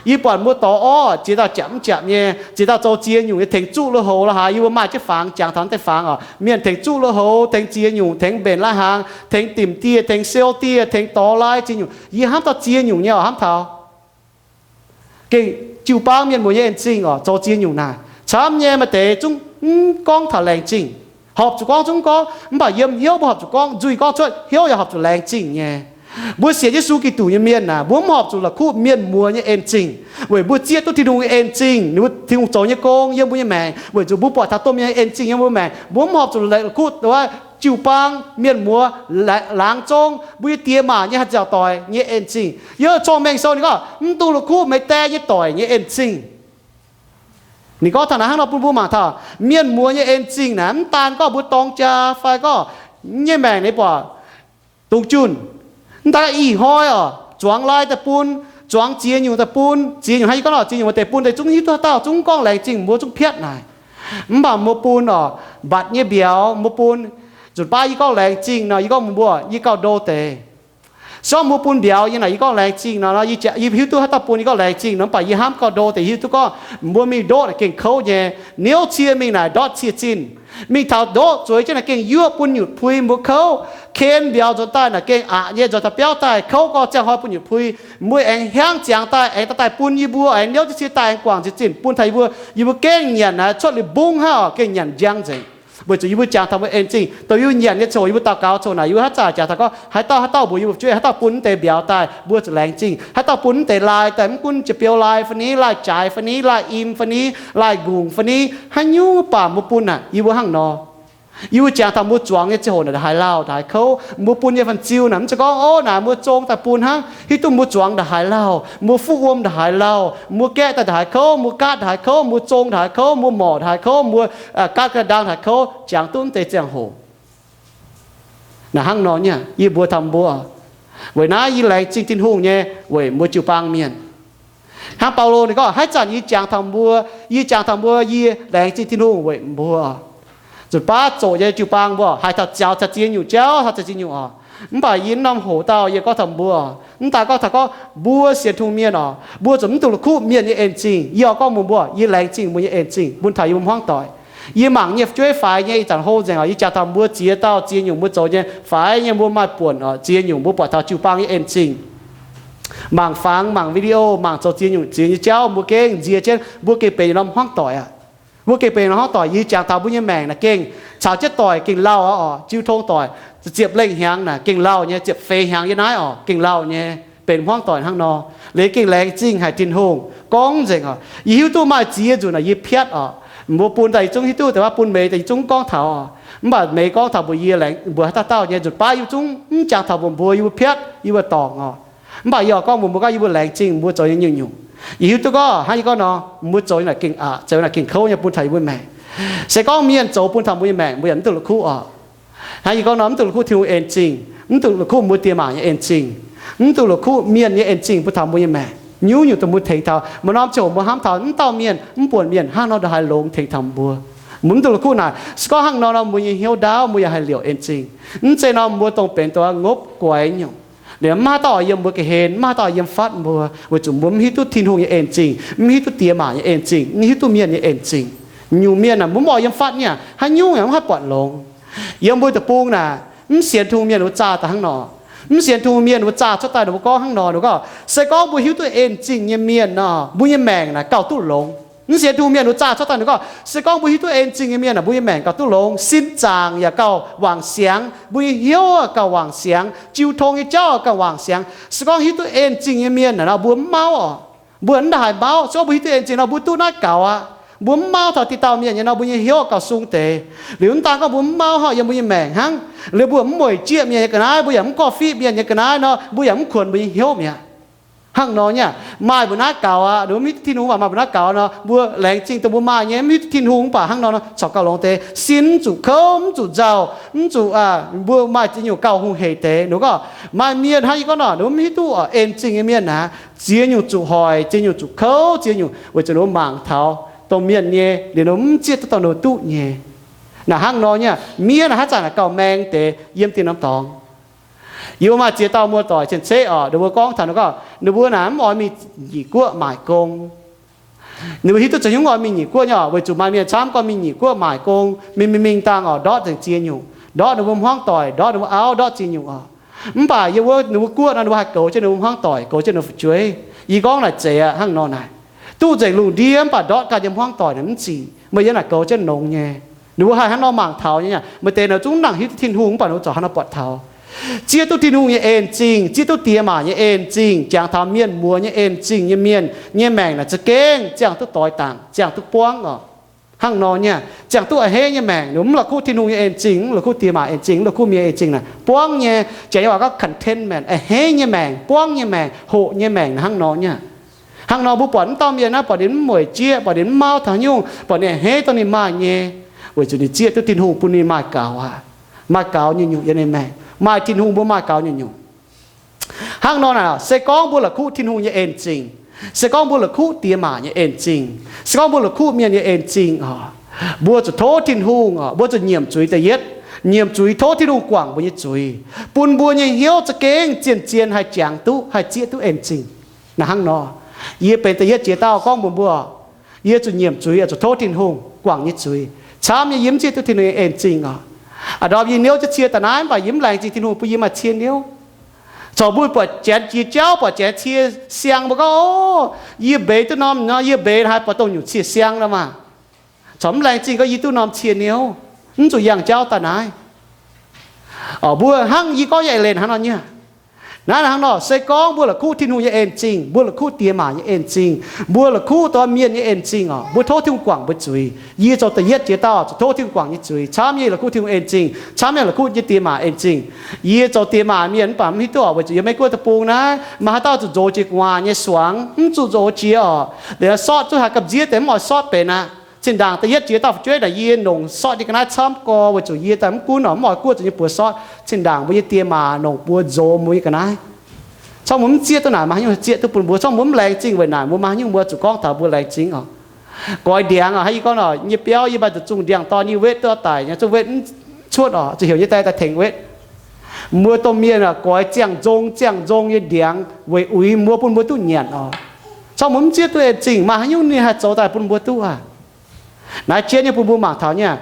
Yie buatc mbuo dorh orv ziex dauh japc mv japc nyei, ziex dauh zoux ziex nyungc nyei tengx zuqv lui-houx la'haaix, yie mbuo maaih jienv fangx jangx taux naaiv deix fangx oc. Mienh tengx zuqv lui-houx, tengx ziex nyungc, tengx mbenc lai-hnaangx, tengx dimc dieh, tengx siou dieh, tengx dorh lai ziex nyungc. Yie hnamv dauh ziex nyungc nyei oc, hnamv taux gengh jiu-baang mienh muoz nyei en zingh oc, zoux ziex nyungc naaic. Camv nyei maaih deix zungv mv gorngv taux laengz zingh. Horpc zuqc gorngv zungv gorngv, mv baac yiem hnyouv mbuo horpc zuqc gorngv, nzuih gorngv cuotv, hnyouv yaac horpc zuqc laengz zingh nyei. Mbuo sienx Yesu Giduc nyei mienh naaic, mbuo mv horpc zuqc la'kuqv mienh muoz nyei en zingh, weic mbuo zieqv duqv Tin-Hungh nyei en zingh, ninh mbuo Tin-Hungh zoux nyei gong yiem mbuo nyei maengc, weic zuqc mbuo buatc taux domh mienh nyei en zingh yiem mbuo maengc, mbuo mv horpc zuqc la'kuqv jiu-baang mienh muoz, laangz zong, mbuo nyei diex maac nyei haaix nziaauc doic nyei en zingh. Yiem Zorqv Mengh Sou ninh gorngv, mv dungx la'kuqv meih die nyei doic nyei en zingh. Ninh gorngv taux naaic hnangv nor bun mbuo mangc taux mienh muoz nyei en zingh naaic, mv daan gorngv mbuo dorng jaa fai gorngv nyei maengc ninh buatc dungx junh. Mv daan ih hnoi oc, zuangx lai daaih bun, zuangx ziex nyungc daaih bun, ziex nyungc hnangv yie gorngv nor, ziex nyungc maaih deix bun deix zungv hiuv duqv haaix dauh zungv gorngv laengz zingh mbuo zungv piatv naaic. Mv baac mbuo bun oc, mbatc nyei mbiauz mbuo bun. Nzunc baav yie gorngv laengz zingh nor, yie gorngv mbuox mbuo, yie gauh ndo deix. Se gorngv mbuo bun mbiauz nyei naaic, yie gorngv laengz zingh nor, yie hiuv duqv haaix dauh bun yie gorngv laengz zingh nor, mv baac yie hnamv gauh ndo deix hiuv duqv gorngv mbuo mingh ndoqv naaic gengh kouv nyei. Niouv cie mingh naaic ndortv cie zinh. Mingh taux ndoqv zueiz jienv naaic gengh yuoqv bun nyutc pui mbuo kouv. Ken mbiauz nzuonx daaih naaic gengh aqc nyei, nzuonx taux biauv daaih kouv gorx ziangh hnoi bun nyutc pui. Mbuo aengx hiaangv ziangx daaih aengx daaih bun yie mbuo, aengx niouv jienv cie daaih aengx guangc ziex zinh bun taux yie mbuo. Yie mbuo gengh nyanc naaic cuotv liuz mbungv hnangv oc, gengh nyanc njang nzengc. Weic zuqc yie mbuo jangx taux mbuo en zingh, dongh yie mbuo nyanc nyei coc, yie mbuo daux gaux coc naaic, yie mbuo haaix zanc jangx taux gorngv haaix dauh haaix dauh mbuox yie mbuo fu'jueiv, haaix dauh bun mv deix mbiauz daaih mbuo zuqc laengz zingh, haaix dauh bun mv deix lai daaih, mv gunv jiex biou lai fai ni, lai-jaaix fai ni, lai-im fai ni, lai-nqungc fai ni, haaix nyungc baac mbuo bun naaic yie mbuo hnangv nor. Yie mbuo jangx taux mbuo zuangx nyei ziangh hoc naaic ndongc haaix lauh, ndongc haaix kouv, mbuo bun nyei fan-ziu naaic mv zeiz gorngv, ov, naaic mbuo zong daaih bun hnangv, hiuv duqv mbuo zuangx ndongc haaix lauh, mbuo fuqv wuom ndongc haaix lauh, mbuo gaeqv daaih ndongc haaix kouv, mbuo gaatv ndongc haaix kouv, mbuo zong ndongc haaix kouv, mbuo morc ndongc haaix kouv, mbuo gaatv ga'ndang ndongc haaix kouv, jangx duqv mv deix ziangh hoc. Naaic hnangv nor nyei, yie mbuox taux mbuo, weic naaiv yie laengz zingh Tin-Hungh nyei weic mbuo jiu-baang mienh. Hnangv Baulo ninh gorngv, haaix zanc yie jangx taux mbuo, yie jangx taux mbuo, yie laengz zingh Tin-Hungh weic mbuo. Nzunc baav zoqc nyei jiu-baang mbuo haih taux jaux taux ziex nyungc jauv, taux ziex nyungc oc. Mv baac yie norm hoc dauh yie gorngv taux mbuo, mv daaih gorngv taux gorngv mbuo sienx Tin-Hungh mienh oc, mbuo zuqc mv duqv la'kuqv mienh nyei en zingh. Yie oix gorngv mbuox mbuo, yie laengz zingh mbuo nyei en zingh bun taux yie mbuo hmuangv doic. Yie mangc nyei fu'jueiv faix nyei ih zanc hlo nzengc oc. Yie jangx taux mbuo ziex dauh ziex nyungc mbuo zoux nyei faix nyei, mbuo maaih buonc oc, ziex nyungc mbuo buatc taux jiu-baang nyei en zingh. Mangc fangx, mangc video, mangc zoux ziex nyungc ziex nyei jauv, mbuo gengh nzie jienv mbuo gengh benx norm hmuangv doic aqv. Mbuo gengh benx norm hmuangv doic. Yie jangx taux mbuo nyei maengc naaic gengh caux jienv doic gengh lauh aqv oc. Jiu tong doic ziepc lengh hnyangx naaic gengh lauh nyei, ziepc feix hnyangx yiem naaiv oc, gengh lauh nyei, benx hmuangv doic hnangv nor. Liuz gengh laengz zingh haic Tin-Hungh gorngv nzengc oc. Yie hiuv duqv maaih ziex nzunc naaic yie piatv oc. Mbuo bun daaih yie zungv hiuv duqv, da'faanh bun Mei daaih yie zungv gorngv taux oc. Mv baac Mei gorngv taux mbuox yie, mbuox haaix dauh dauh nyei nzunc baav yie zungv mv jangx taux mbuox mbuo, yie mbuo piatv, yie mbuo dorngc oc. Mv baac yie oix gorngv mbuox mbuo gorngv yie mbuo laengz zingh mbuo zoux nyei nyungc-nyungc. Yie hiuv duqv gorngv hnangv yie gorngv nor, mbuo zoux nyei naaic gengh aqc, zoux naaic gengh kouv nyei bun taux yie mbuo maengc. Se gorngv mienh zoux bun taux mbuo nyei maengc, mbuo yaac mv duqv la'kuqv oc. Hnangv yie gorngv nor, mv duqv la'kuqv Tin-Hungh en zingh, mv duqv la'kuqv mbuo diex maac nyei en zingh, mv duqv la'kuqv mienh nyei en zingh bun taux mbuo nyei maengc. Nyungc-nyungc dongh mbuo tengx taux, maaih norm ziangh hoc mbuo hnamv taux mv dauh mienh, mv buonc mienh hnangv nor ndongc haaix longx tengx taux mbuo. Mbuo mv duqv la'kuqv naaic. Se gorngv hnangv nor nor, mbuo nyei hnyouv ndaauv, mbuo yaac haih liouc en zingh. Mv zeiz nor mbuo dongh benx dongh ngopv guaix nyungc. Liuz mv maaih haaix dauh oix yiem mbuo ga'hlen, mv maaih haaix dauh oix yiem fatv mbuo, weic zuqc mbuo mv hiuv duqv Tin-Hungh nyei en zingh, mv hiuv duqv diex maac nyei en zingh, mv hiuv duqv mienh nyei en zingh. Nyungc mienh aah, mbuo mv oix yiem fatv nyei aqv, haaix nyungc yaac mv haih buatc longx. Yiem mbuo deic-bung naaic, mv sienx Tin-Hungh mienh wuov zaah daaih hnangv nor. Mv sienx Tin-Hungh mienh wuov zaah cuotv daaih ninh mbuo gorngv hnangv nor, ninh gorngv, se gorngv mbuo hiuv duqv en zingh nyei mienh nor, mbuo nyei maengc naaic gauh duqv longx. Mv sienx Tin-Hungh mienh wuov zaah cuotv daaih ninh gorngv, se gorngv mbuo hiuv duqv en zingh nyei mienh naaic, mbuo nyei maengc gauh duqv longx, sin zaangc yaac gauh wangc siangx, mbuo nyei hnyouv gauh wangc siangx, jiu tong nyei jauv gauh wangc siangx. Se gorngv hiuv duqv en zingh nyei mienh naaic nor, mbuo mv mauv oc. Mbuo mv daaih haaix mauv. Se gorngv mbuo hiuv duqv en zingh nor, mbuo duqv naaiv gaux aqv. Mbuo mv mauv taux dinh dauh mienh nyei nor, mbuo nyei hnyouv gauh sung deix. Liuz mv daan gorngv mbuo mv mauv hnangv, yiem mbuo nyei maengc hnangv, liuz mbuo mv mueic jieqv mienh nyei ga'naaiv, mbuo yaac mv gorngv-fiqv mienh nyei ga'naaiv nor, mbuo yaac mv kuonx mbuo nyei hnyouv mi'aqv. Hnangv nor nyei aqv, maaih mbuo naaiv gaux aqv, ninh mbuo mv hiuv duqv Tin-Hungh, mv baac maaih mbuo naaiv gaux nor, mbuo laengz zingh dongh mbuo maaih nyei, mv hiuv duqv Tin-Hungh mv baac hnangv nor nor, corc gauh longx deix, sin mv zuqc kouv, mv zuqc nzauh, mv zuqc, mbuo maaih ziex nyungc gauh hungh heic deix. Ninh gorngv maaih mienh hnangv yie gorngv nor, ninh mbuo mv hiuv duqv en zingh nyei mienh naaic, ziex nyungc zuqc hoic, ziex nyungc zuqc kouv, ziex nyungc weic zuqc ninh mbuo mangc taux dongh mienh nyei, liuz ninh mbuo mv zieqv duqv dongh ninh mbuo duqv nyei. Naaic hnangv nor nyei aqv, mienh naaic haaix zanc naaic gauh maeng deix yiem dinh norm dorngx. Yie mbuo maaih ziex dauh muoz-doic cien-ceqv oc, ninh mbuo gorngv taux ninh gorngv ninh mbuo naaic mv oix mingh Nyic Guoqv maaic gong. Ninh mbuo hiuv duqv za'gengh mv oix mingh Nyic Guoqv nyei oc, weic zuqc maaih mienh camv gorngv mingh Nyic Guoqv maaic gong, mingh mingh mingh dangh oc, ndortv nzengc ziex nyungc, ndortv ninh mbuo hmuangv doic, ndortv ninh mbuo auv, ndortv ziex nyungc oc. Mv baac yiem wuov ninh mbuo guoqv nor, ninh mbuo haih goux jienv ninh mbuo hmuangv doic, goux jienv ninh mbuo fu'jueiv. Yie gorngv naaic zeiz aqv, hnangv nor naaic. Duqv nzengc lungh ndiev mv baac ndortv ganh nyei hmuangv doic naaic mv zic, meih yiem naaic goux jienv longx nyei. Ninh mbuo haih hnangv nor mangc taux nyei aqv. Maaih deix naaic zungv nangc hiuv duqv Tin-Hungh mv baac ninh mbuo corc hnangv nor buatc taux. Zieqv duqv Tin-Hungh nyei en zingh, zieqv duqv diex maac nyei en zingh, jangx taux mienh muoz nyei en zingh nyei mienh, nyei maengc naaic za'gengh ziangh duqv doix dangc, ziangh duqv buangv oc. Hnangv nor nyei aqv, ziangh duqv a'hneiv nyei maengc, ninh mv la'kuqv Tin-Hungh nyei en zingh, mv la'kuqv diex maac en zingh, mv la'kuqv mienh en zingh naaic, buangv nyei. Janx nyei waac gorngv contentment, a'hneiv nyei maengc, buangv nyei maengc, hoqc nyei maengc naaic hnangv nor nyei aqv. Hnangv nor mbuo buatc mv dauh mienh naaiv, buatc ninh mv mueic jieqv, buatc ninh mv mauv taux haaix nyungc, buatc ninh a'hneiv dongh ninh maaih nyei, weic zuqc ninh zieqv duqv Tin-Hungh bun ninh maaih gaux aqv. Maaih gaux nyungc-nyungc yiem ninh maengc. Maaih Tin-Hungh mbuo maaih gaux nyungc-nyungc. Hnangv nor naaic, se gorngv mbuo la'kuqv Tin-Hungh nyei en zingh, se gorngv mbuo la'kuqv diex maac nyei en zingh, se gorngv mbuo la'kuqv mienh nyei en zingh oc, mbuo zuqc tov Tin-Hungh oc, mbuo zuqc nyiemc zuiz da'yietv. Nyiemc zuiz tov Tin-Hungh guangc mbuo nyei zuiz, bun mbuo nyei hnyouv za'gengh zien-zien haih jangx duqv, haih zieqv duqv en zingh. Naaic hnangv nor, yie benx da'yietv jiex dauh gorngv mbuox mbuo, yie zuqc nyiemc zuiz, zuqc tov Tin-Hungh guangc nyei zuiz, camv nyei yie mv zieqv duqv Tin-Hungh nyei en zingh oc. A'ndorm yie niouv jienv cie daaih naaiv, mv baac yie mv laengz zingh Tin-Hungh bun yie maaih cie niouv. Corc mbuo buatc janx jiex jauv, buatc janx cie siang, mbuo gorngv, Ov, yie mbeix duqv norm nor, yie mbeix haaix buatc dongh nyungc cie siang nor maah. Corc mv laengz zingh gorngv yie duqv norm cie niouv, mv zuqc yangh jauv daaih naaiv. Mbuo hnangv yie gorngv nyei eix leiz hnangv nor nyei aqv. Naaiv hnangv nor, se gorngv mbuo la'kuqv Tin-Hungh nyei en zingh, mbuo la'kuqv diex maac nyei en zingh, mbuo la'kuqv dongh mienh nyei en zingh oc, mbuo tov Tin-Hungh guangc mbuo zuiz. Yie zoux da'yietv jiex dauh zuqc tov Tin-Hungh guangc nyei zuiz, camv nyei la'kuqv Tin-Hungh en zingh, camv nyei la'kuqv nyei diex maac en zingh. Yie zoux diex maac mienh mv baac mv hiuv duqv oc, weic zuqc yie maiv guoqv deic-bung naaiv, maaih haaix dauh zuqc nzox jiex gu'nguaaz nyei suangx, mv zuqc nzox jiex oc. Liuz sortv zuqc haaix gamh nziev deix mv oix sortv benx aqv. Zinh ndaangc da'yietv jiex dauh fu'jueiv naaic yie nongc sortv nyei ga'naaiv camv gorx, weic zuqc yie daaih mv gunv oc, mv oix guoqv zuqc nyei buoz sortv. Zinh ndaangc mbuo nyei diex maac nongc buoz nzox mbuo nyei ga'naaiv. Corc mbuo mv zieqv duqv naaic, maaih haaix nyungc zieqv duqv bun mbuo? Corc mbuo mv laengz zingh weic naaic, mbuo maaih haaix nyungc mbuo zuqc gorngv taux mbuo laengz zingh oc? Goix ndiangx oc, haaix yie gorngv oc, nyei biauv yie maaih zuqc zungh ndiangx-dorn nyei wetv duqv daic nyei, zuqc wetv mv cuotv oc, zuqc heuc nyei die daaih tengx wetv. Mbuo domh mienh oc, goix ziangh nzong ziangh nzong nyei ndiangx weic uix mbuo, bun mbuo duqv nyanc oc. Corc mbuo mv zieqv duqv en zingh, maaih haaix nyungc ninh haih zoux daaih bun mbuo duqv aqv? Naaiv jienv nyei bun mbuo mangc taux nyei,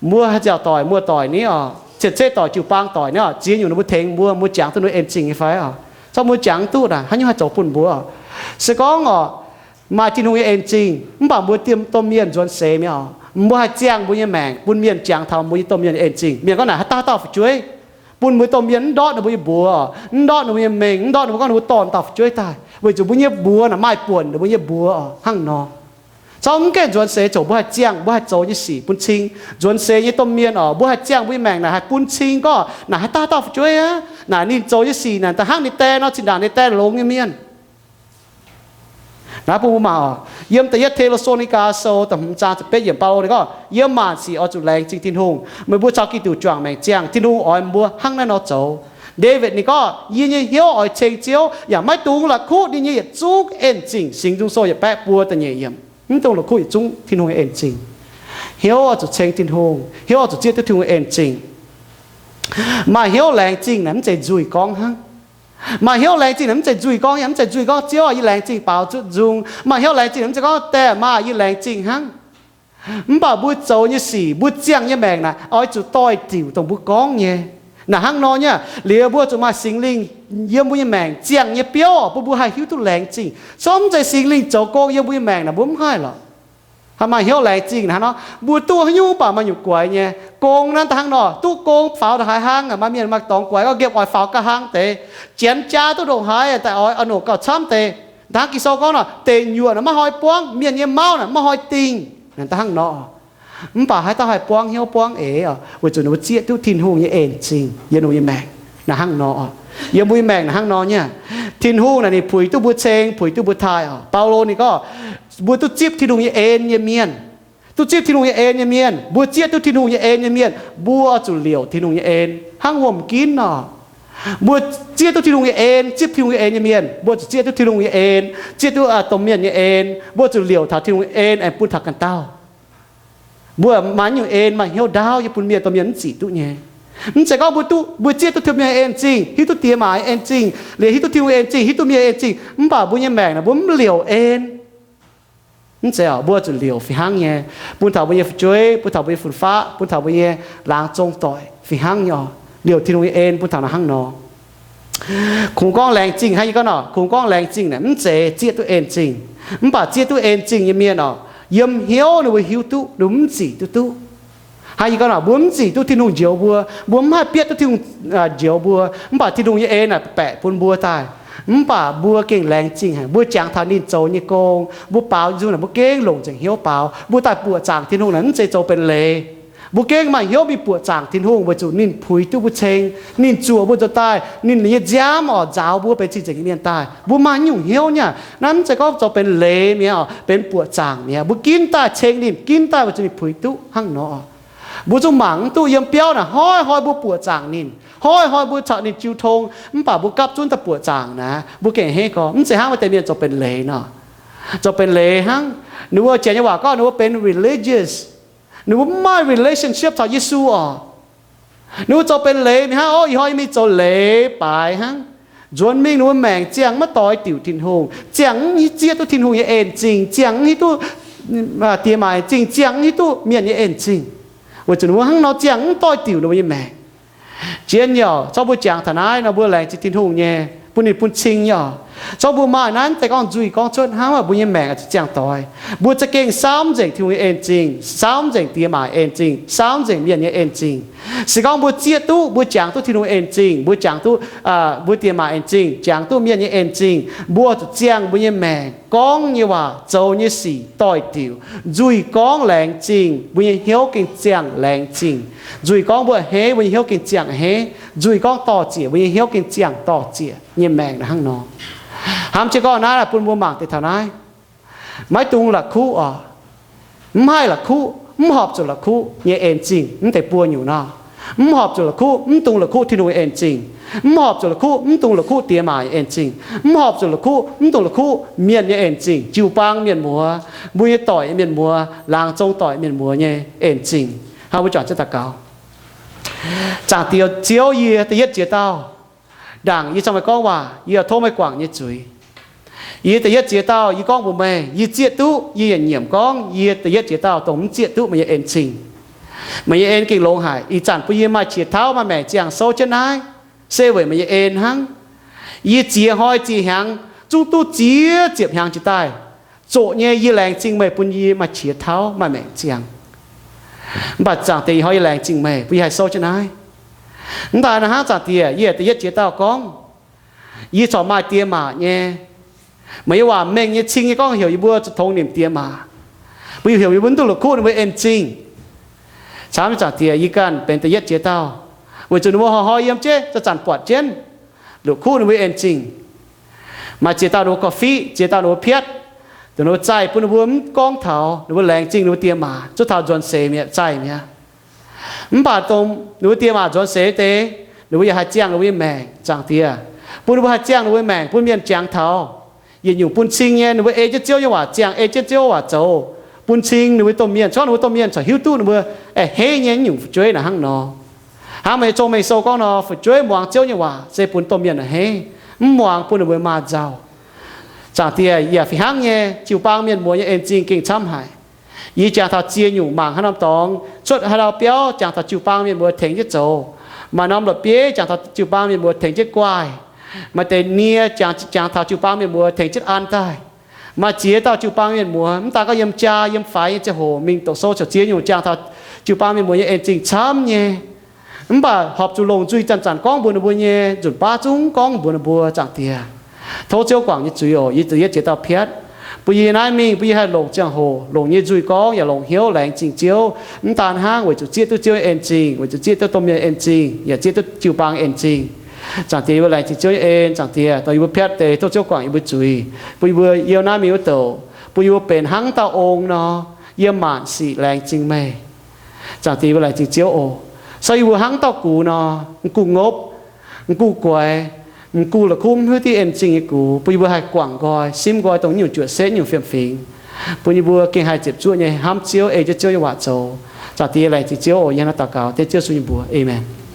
mbuo haih nziaauc doic muoz-doic ni oc, cien-ceqv doic jiu-baang doic ni oc, ziex nyungc ninh mbuo tengx mbuo, mbuo jangx duqv ninh en zingh nyei fai oc? Corc mbuo jangx duqv aqv, haaix nyungc haih zoux bun mbuo? Se gorngv oc, maaih Tin-Hungh nyei en zingh mv baac mbuo domh mienh nzuonx seix mi'aqv oc, mbuo haih ziangh mbuo nyei maengc bun mienh jangx taux mbuo nyei domh mienh nyei en zingh. Mienh gorngv naaic haaix dauh haaix dauh fu'jueiv bun mbuo domh mienh mv ndortv ninh mbuo nyei mbuox oc, mv ndortv ninh mbuo nyei mengh, mv ndortv ninh mbuo gorngv ninh mbuo dorh dauh fu'jueiv daaih, weic zuqc mbuo nyei mbuox naaic maaih buonc ninh mbuo nyei mbuox oc, hnangv nor. Corc mv gaengh nzuonx seix zoux mbuo haih ziangh mbuo haih zoux nyei sic bun cing. Nzuonx seix nyei domh mienh oc, mbuo haih ziangh mbuo nyei maengc naaic haih bun cing gorngv naaic haaix dauh haaix dauh fu'jueiv aqv, naaic ninh zoux nyei sic naaic da'hnangv ninh die nor, zinh ndaangc ninh die longx nyei mienh. Naaiv bun mbuo mangc oc, yiem da'yietv Te^lo^saa^ni^gaa Sou da'hmz zaang ziepc betv yiemc, Baulo ninh gorngv, yiem maanc sic oix zuqc laengz zingh Tin-Hungh. Meih mbuo caux Giduc juangc maengc ziangh, Tin-Hungh oix mbuo hnangv naaiv nor zoux. Ndaawitv ninh gorngv, yie nyei hnyouv oix ceng Ziouv, yaac maiv dungx la'kuqv ninh nyei yietc zungv en zingh. Singx Nzung Sou yietc baeqv buo da'nyeic yiemc. Mv dungx la'kuqv yietc zungv Tin-Hungh nyei en zingh. Hnyouv oix zuqc ceng Tin-Hungh, hnyouv oix zuqc zieqv duqv Tin-Hungh en zingh. Maaih hnyouv laengz zingh naaic mv zeiz nzuih gorngv hnangv. Maaih hnyouv laengz zingh naaic mv zeiz nzuih gorngv, yaac mv zeiz nzuih gorngv, Ziouv aah, yie laengz zingh baaux zuqc nzung. Maaih hnyouv laengz zingh naaic mv zeiz gorngv, Die aah, maa aah, yie laengz zingh hnangv. Mv baac mbuo zoux nyei sic, mbuo ziangh nyei maengc naaic oix zuqc doix-diuc dongh mbuo gorngv nyei. Naaic hnangv nor nyei, liuz mbuo zuqc maaih Singx Lingh yiem mbuo nyei maengc ziangh nyei biouv bun mbuo haih hiuv duqv laengz zingh. Se gorngv mv zeiz Singx Lingh zoux gong yiem mbuo nyei maengc naaic mbuo mv haih lorqc. Haih maaih hnyouv laengz zingh hnangv nor, mbuo duqv haaix nyungc baac maaih nyungc guaix nyei. Gong naaiv da'hnangv nor, duqv gong faaux daaih haaix hnangv, maaih mienh maaih dorngx guaix gorngv nqemh oix faaux ga'hlang deix, janx jaa duqv ndongc haaix daaih oix oix nongc gauh camv deix. Da'hnangv Ging-Sou gorngv nor, deic nyuoqc naaic maiv haih buangv, mienh nyei mauv naaic maiv haih dingh. Da'hnangv nor, mv baac haaix dauh haih buangv hnyouv buangv eix oc? Weic zuqc ninh mbuo zieqv duqv Tin-Hungh nyei en zingh yiem ninh mbuo nyei maengc. Naaic hnangv nor oc. Yiem mbuo nyei maengc naaic hnangv nor nyei. Tin-Hungh naaic ninh puix duqv mbuo ceng, puix duqv mbuo taaih oc. Baulo ninh gorngv, mbuo duqv zipv Tin-Hungh nyei en nyei mienh. Duqv zipv Tin-Hungh nyei en nyei mienh, mbuo zieqv duqv Tin-Hungh nyei en nyei mienh, mbuo oix zuqc liouc Tin-Hungh nyei en hnangv wuom-ginv nor. Mbuo zieqv duqv Tin-Hungh nyei en, zipv Tin-Hungh nyei en nyei mienh, mbuo zuqc zieqv duqv Tin-Hungh nyei en, zieqv duqv, aa, domh mienh nyei en. Mbuo zuqc liouc taux Tin-Hungh nyei en aengx bun taux ganh dauh. Mbuo maaih nyungc en maaih hnyouv ndaauv nyei bun mienh, domh mienh mv zic duqv nyei. Mv zeiz gorngv mbuo duqv, mbuo zieqv duqv Tin-Hungh nyei en zingh, hiuv duqv diex maac nyei en zingh, liuz hiuv duqv Tin-Hungh nyei en zingh, hiuv duqv mienh nyei en zingh, mv baac mbuo nyei maengc naaic mbuo mv liouc en. Mv zeiz oc, mbuo zuqc liouc fih hnangv nyei, bun taux mbuo nyei fu'jueiv, bun taux mbuo nyei fun-faqv, bun taux mbuo nyei laangz zong doic fih hnangv nyei oc. Liouc Tin-Hungh nyei en bun taux naaic hnangv nor. Kungx gorngv laengz zingh hnangv yie gorngv nor, kungx gorngv laengz zingh naaic mv zeiz zieqv duqv en zingh. Mv baac zieqv duqv en zingh nyei mienh oc, yiem hnyouv ninh mbuo hiuv duqv ninh mbuo mv zic duqv duqv. Hnangv yie gorngv nor, mbuo mv zic duqv Tin-Hungh njoux mbuo, mbuo mv haih bietv duqv Tin-Hungh, aa, njoux mbuo, mv baac Tin-Hungh nyei en naaic baeqc bun mbuo daaih. Mv baac mbuo gengh laengz zingh haic, mbuo jangx taux ninh zoux nyei gong, mbuo baaux nzung naaic mbuo gengh longc nzengc hnyouv baaux, mbuo daaih buoqc zaangc Tin-Hungh naaic mv zeiz zoux benx leiz. Mbuo gengh maaih hnyouv mingh buoqc zaangc Tin-Hungh weic zuqc ninh puix duqv mbuo ceng, ninh zuoqc mbuo zoux daaih, ninh nyei nziaamv oc nzaaux mbuo benx cing-nzengc nyei mienh daaih. Mbuo maaih nyungc hnyouv nyei, naaiv mv zeiz gorngv zoux benx leiz mi'aqv, benx buoqc zaangc mi'aqv. Mbuo ginv daaih ceng ninh, ginv daaih weic zuqc ninh puix duqv hnangv nor. Mbuo zungv mangc mv duqv yiem biauv naaic hnoi-hnoi mbuo buoqc zaangc ninh, hnoi-hnoi mbuo caux ninh jiu tong, mv baac mbuo gapv zunv daaih buoqc zaangc naaic, mbuo gengh hneiv gorngv mv zeiz hnangv maaih deix mienh zoux benx leiz nor. Zoux benx leiz hnangv, ninh mbuo janx nyei waac gorngv ninh mbuo benx religious. Ninh mbuo mv maaih relationship caux Yesu oc. Ninh mbuo zoux benx leiz mingh hnangv, o, ih hnoi yie mingh zoux leiz baaix hnangv. Nzuonx mingh ninh mbuo maengc ziangh maiv doix diuc Tin-Hungh, ziangh mv hiuv zieqv duqv Tin-Hungh nyei en zingh, ziangh mv hiuv duqv, aa, diex maac en zingh, ziangh mv hiuv duqv mienh nyei en zingh. Weic zuqc ninh mbuo hnangv nor ziangh mv doix diuc ninh mbuo nyei maengc. Zien yaac zorqv mbuo jangx taux naaiv nor mbuo laengz zingh Tin-Hungh nyei, bun ninh bun cing nyei oc. Zorqv mbuo maaih naaiv deix gorngv nzuih gorngv cuotv hnangv, mbuo nyei maengc oix zuqc ziangh doix. Mbuo za'gengh saauv nzengc Tin-Hungh nyei en-zingh, saauv nzengc diex maac en-zingh, saauv nzengc mienh nyei en-zingh. Se gorngv mbuo zieqv duqv, mbuo jangx duqv Tin-Hungh en-zingh, mbuo jangx duqv, aa, mbuo diex maac en-zingh, jangx duqv mienh nyei en-zingh, mbuo zuqc ziangh mbuo nyei maengc gorngv nyei waac, zoux nyei sic doix-diuc, nzuih gorngv laengz zingh, mbuo nyei hnyouv gengh ziangh laengz zingh. Nzuih gorngv mbuo a'hneiv, mbuo nyei hnyouv gengh ziangh a'hneiv. Nzuih gorngv dorh ziec, mbuo nyei hnyouv gengh ziangh dorh ziec nyei maengc hnangv nor. Hnamv jienv gorngv naaiv bun mbuo mangc deix taux naaiv. Maiv dungx la'kuqv oc. Mv haih la'kuqv, mv horpc zuqc la'kuqv nyei en-zingh mv deix buo nyungc nor. Mv horpc zuqc la'kuqv, mv dungx la'kuqv Tin-Hungh nyei en-zingh. Mv horpc zuqc la'kuqv, mv dungx la'kuqv diex maac nyei en-zingh. Mv horpc zuqc la'kuqv, mv dungx la'kuqv mienh nyei en-zingh, jiu-baang mienh muoz, mbuo nyei doic nyei mienh muoz, laangz zong doic mienh muoz nyei en-zingh. Hnangv mbuo juangc jienv daux gaux. Zaangc Diex Ziouv, yie da'yietv ziex dauh, ndaangc yie caux meih gorngv waac, yie tov meih guangc nyei zuiz. Yie da'yietv ziex dauh yie gorngv mbuox meih, yie zieqv duqv, yie yietc nyiemc gorngv yie da'yietv ziex dauh dongh mv zieqv duqv meih nyei en-zingh. Meih nyei en gengh longx haic. Ih zanc bun yie maaih qiex tauv maaih maengc ziangh souv jienv naaiv, se weic meih nyei en hnangv. Yie ziex hnoi ziex hnyangx zungv duqv ziex ziepc hnyangx jiex daaih. Zoqc nyei yie laengz zingh meih bun yie maaih qiex tauv maaih maengc ziangh. Mv baac Zaangc Diex, ih hnoi yie laengz zingh meih bun yie haih souv jienv naaiv. Mv daaih naaiv hnangv, Zaangc Diex, yie da'yietv ziex dauh gorngv, yie corc maaih diex maac nyei. Meih nyei waac mengh nyei cing nyei gorngv heuc yie mbuo zuqc tongx nimc diex maac. Mbuo heuc yie mbuo mv dungx la'kuqv ninh mbuo en-zingh. Camv, Zaangc Diex, yie ganh benx da'yietv ziex dauh, weic zuqc ninh mbuo hnoi-hnoi yiem jienv zanc-zanc buatc jienv, la'kuqv ninh mbuo en-zingh. Maaih ziex dauh ninh mbuo korv-fiqv, ziex dauh ninh mbuo piatv, dongh ninh mbuo zaih bun ninh mbuo mv gorngv taux ninh mbuo laengz zingh ninh mbuo diex maac zuov taux nzuonx seix mi'aqv, zaih mi'aqv. Mv baac dongh ninh mbuo diex maac nzuonx seix deix, ninh mbuo yaac haih ziangh ninh mbuo nyei maengc, Zaangc Diex. Bun ninh mbuo haih ziangh ninh mbuo nyei maengc bun mienh jangx taux. Yietc nyungc bun cing nyei, ninh mbuo ei jienv Ziouv nyei waac ziangh, ei jienv Ziouv waac zoux, bun cing ninh mbuo domh mienh, corc ninh mbuo domh mienh corc hiuv duqv ninh mbuo a'hneiv nyei nyungc fu'jueiv naaic hnangv nor. Hnangv meih nyei Zong-Mengh Sou gorngv nor, fu'jueiv muangx Ziouv nyei waac se bun domh mienh a'hneiv, mv muangx bun ninh mbuo maaz nzauh. Zaangc Diex, yaac fih hnangv nyei, jiu-baang mienh muoz nyei en-zingh gengh camv haic. Yie jangx taux ziex nyungc mangc haaix norm dorngx, cuotv haaix dauh biauv jangx taux jiu-baang mienh muoz tengx jienv zoux. Maaih norm la'bieiv jangx taux jiu-baang mienh muoz tengx jienv guaaih. Maaih deix nie jangx, jangx taux jiu-baang mienh muoz tengx jienv an daaih. Maaih ziex dauh jiu-baang mienh muoz, mv daaih gorngv yiem jaa yiem faix nyei ziangh hoc mingh doqc sou caux ziex nyungc jangx taux jiu-baang mienh muoz nyei en-zingh camv nyei. Mv baac horpc zuqc longc nzuih zanc-zanc gorngv mbuox ninh mbuo nyei nzunc baav zungv gorngv mbuox ninh mbuo, Zaangc Diex. Tov Ziouv guangc nyei zuiz oc. Yie da'yietv ziex dauh piatv, bun yie naaiv mingh, bun yie haih longc ziangh hoc, longc nyei nzuih gorngv yaac longc hnyouv laengz zingh Ziouv. Mv daan hnangv, weic zuqc zieqv duqv Ziouv nyei en-zingh, weic zuqc zieqv duqv domh mienh en-zingh, yaac zieqv duqv jiu-baang en-zingh. Zaangc Diex, yie mbuo laengz zingh Ziouv nyei en, Zaangc Diex, dongh yie mbuo piatv deix, tov Ziouv guangc yie mbuo zuiz, bun yie mbuo yiem naaiv mingh wuov douc, bun yie mbuo benx hnangv dauh ong nor, yiem maanc sic laengz zingh meih. Zaangc Diex, yie mbuo laengz zingh Ziouv oc. Se yie mbuo hnangv dauh gux nor, m'gux ngopv, m'gux guaix, m'gux la'kuqv mv hiuv div en-zingh nyei gux, bun yie mbuo haih guangc nqoi, simv nqoi dongh nyungc juoqc setv, nyungc fiem-fingx, bun yie mbuo gengh haih ziepc zuoqv nyei hnamv Ziouv, ei jienv Ziouv nyei waac zoux. Zaangc Diex, laengz zingh Ziouv oc. Yie hnangv naaiv daux gaux dengv Ziouv Yesu nyei mbuox. Aamen.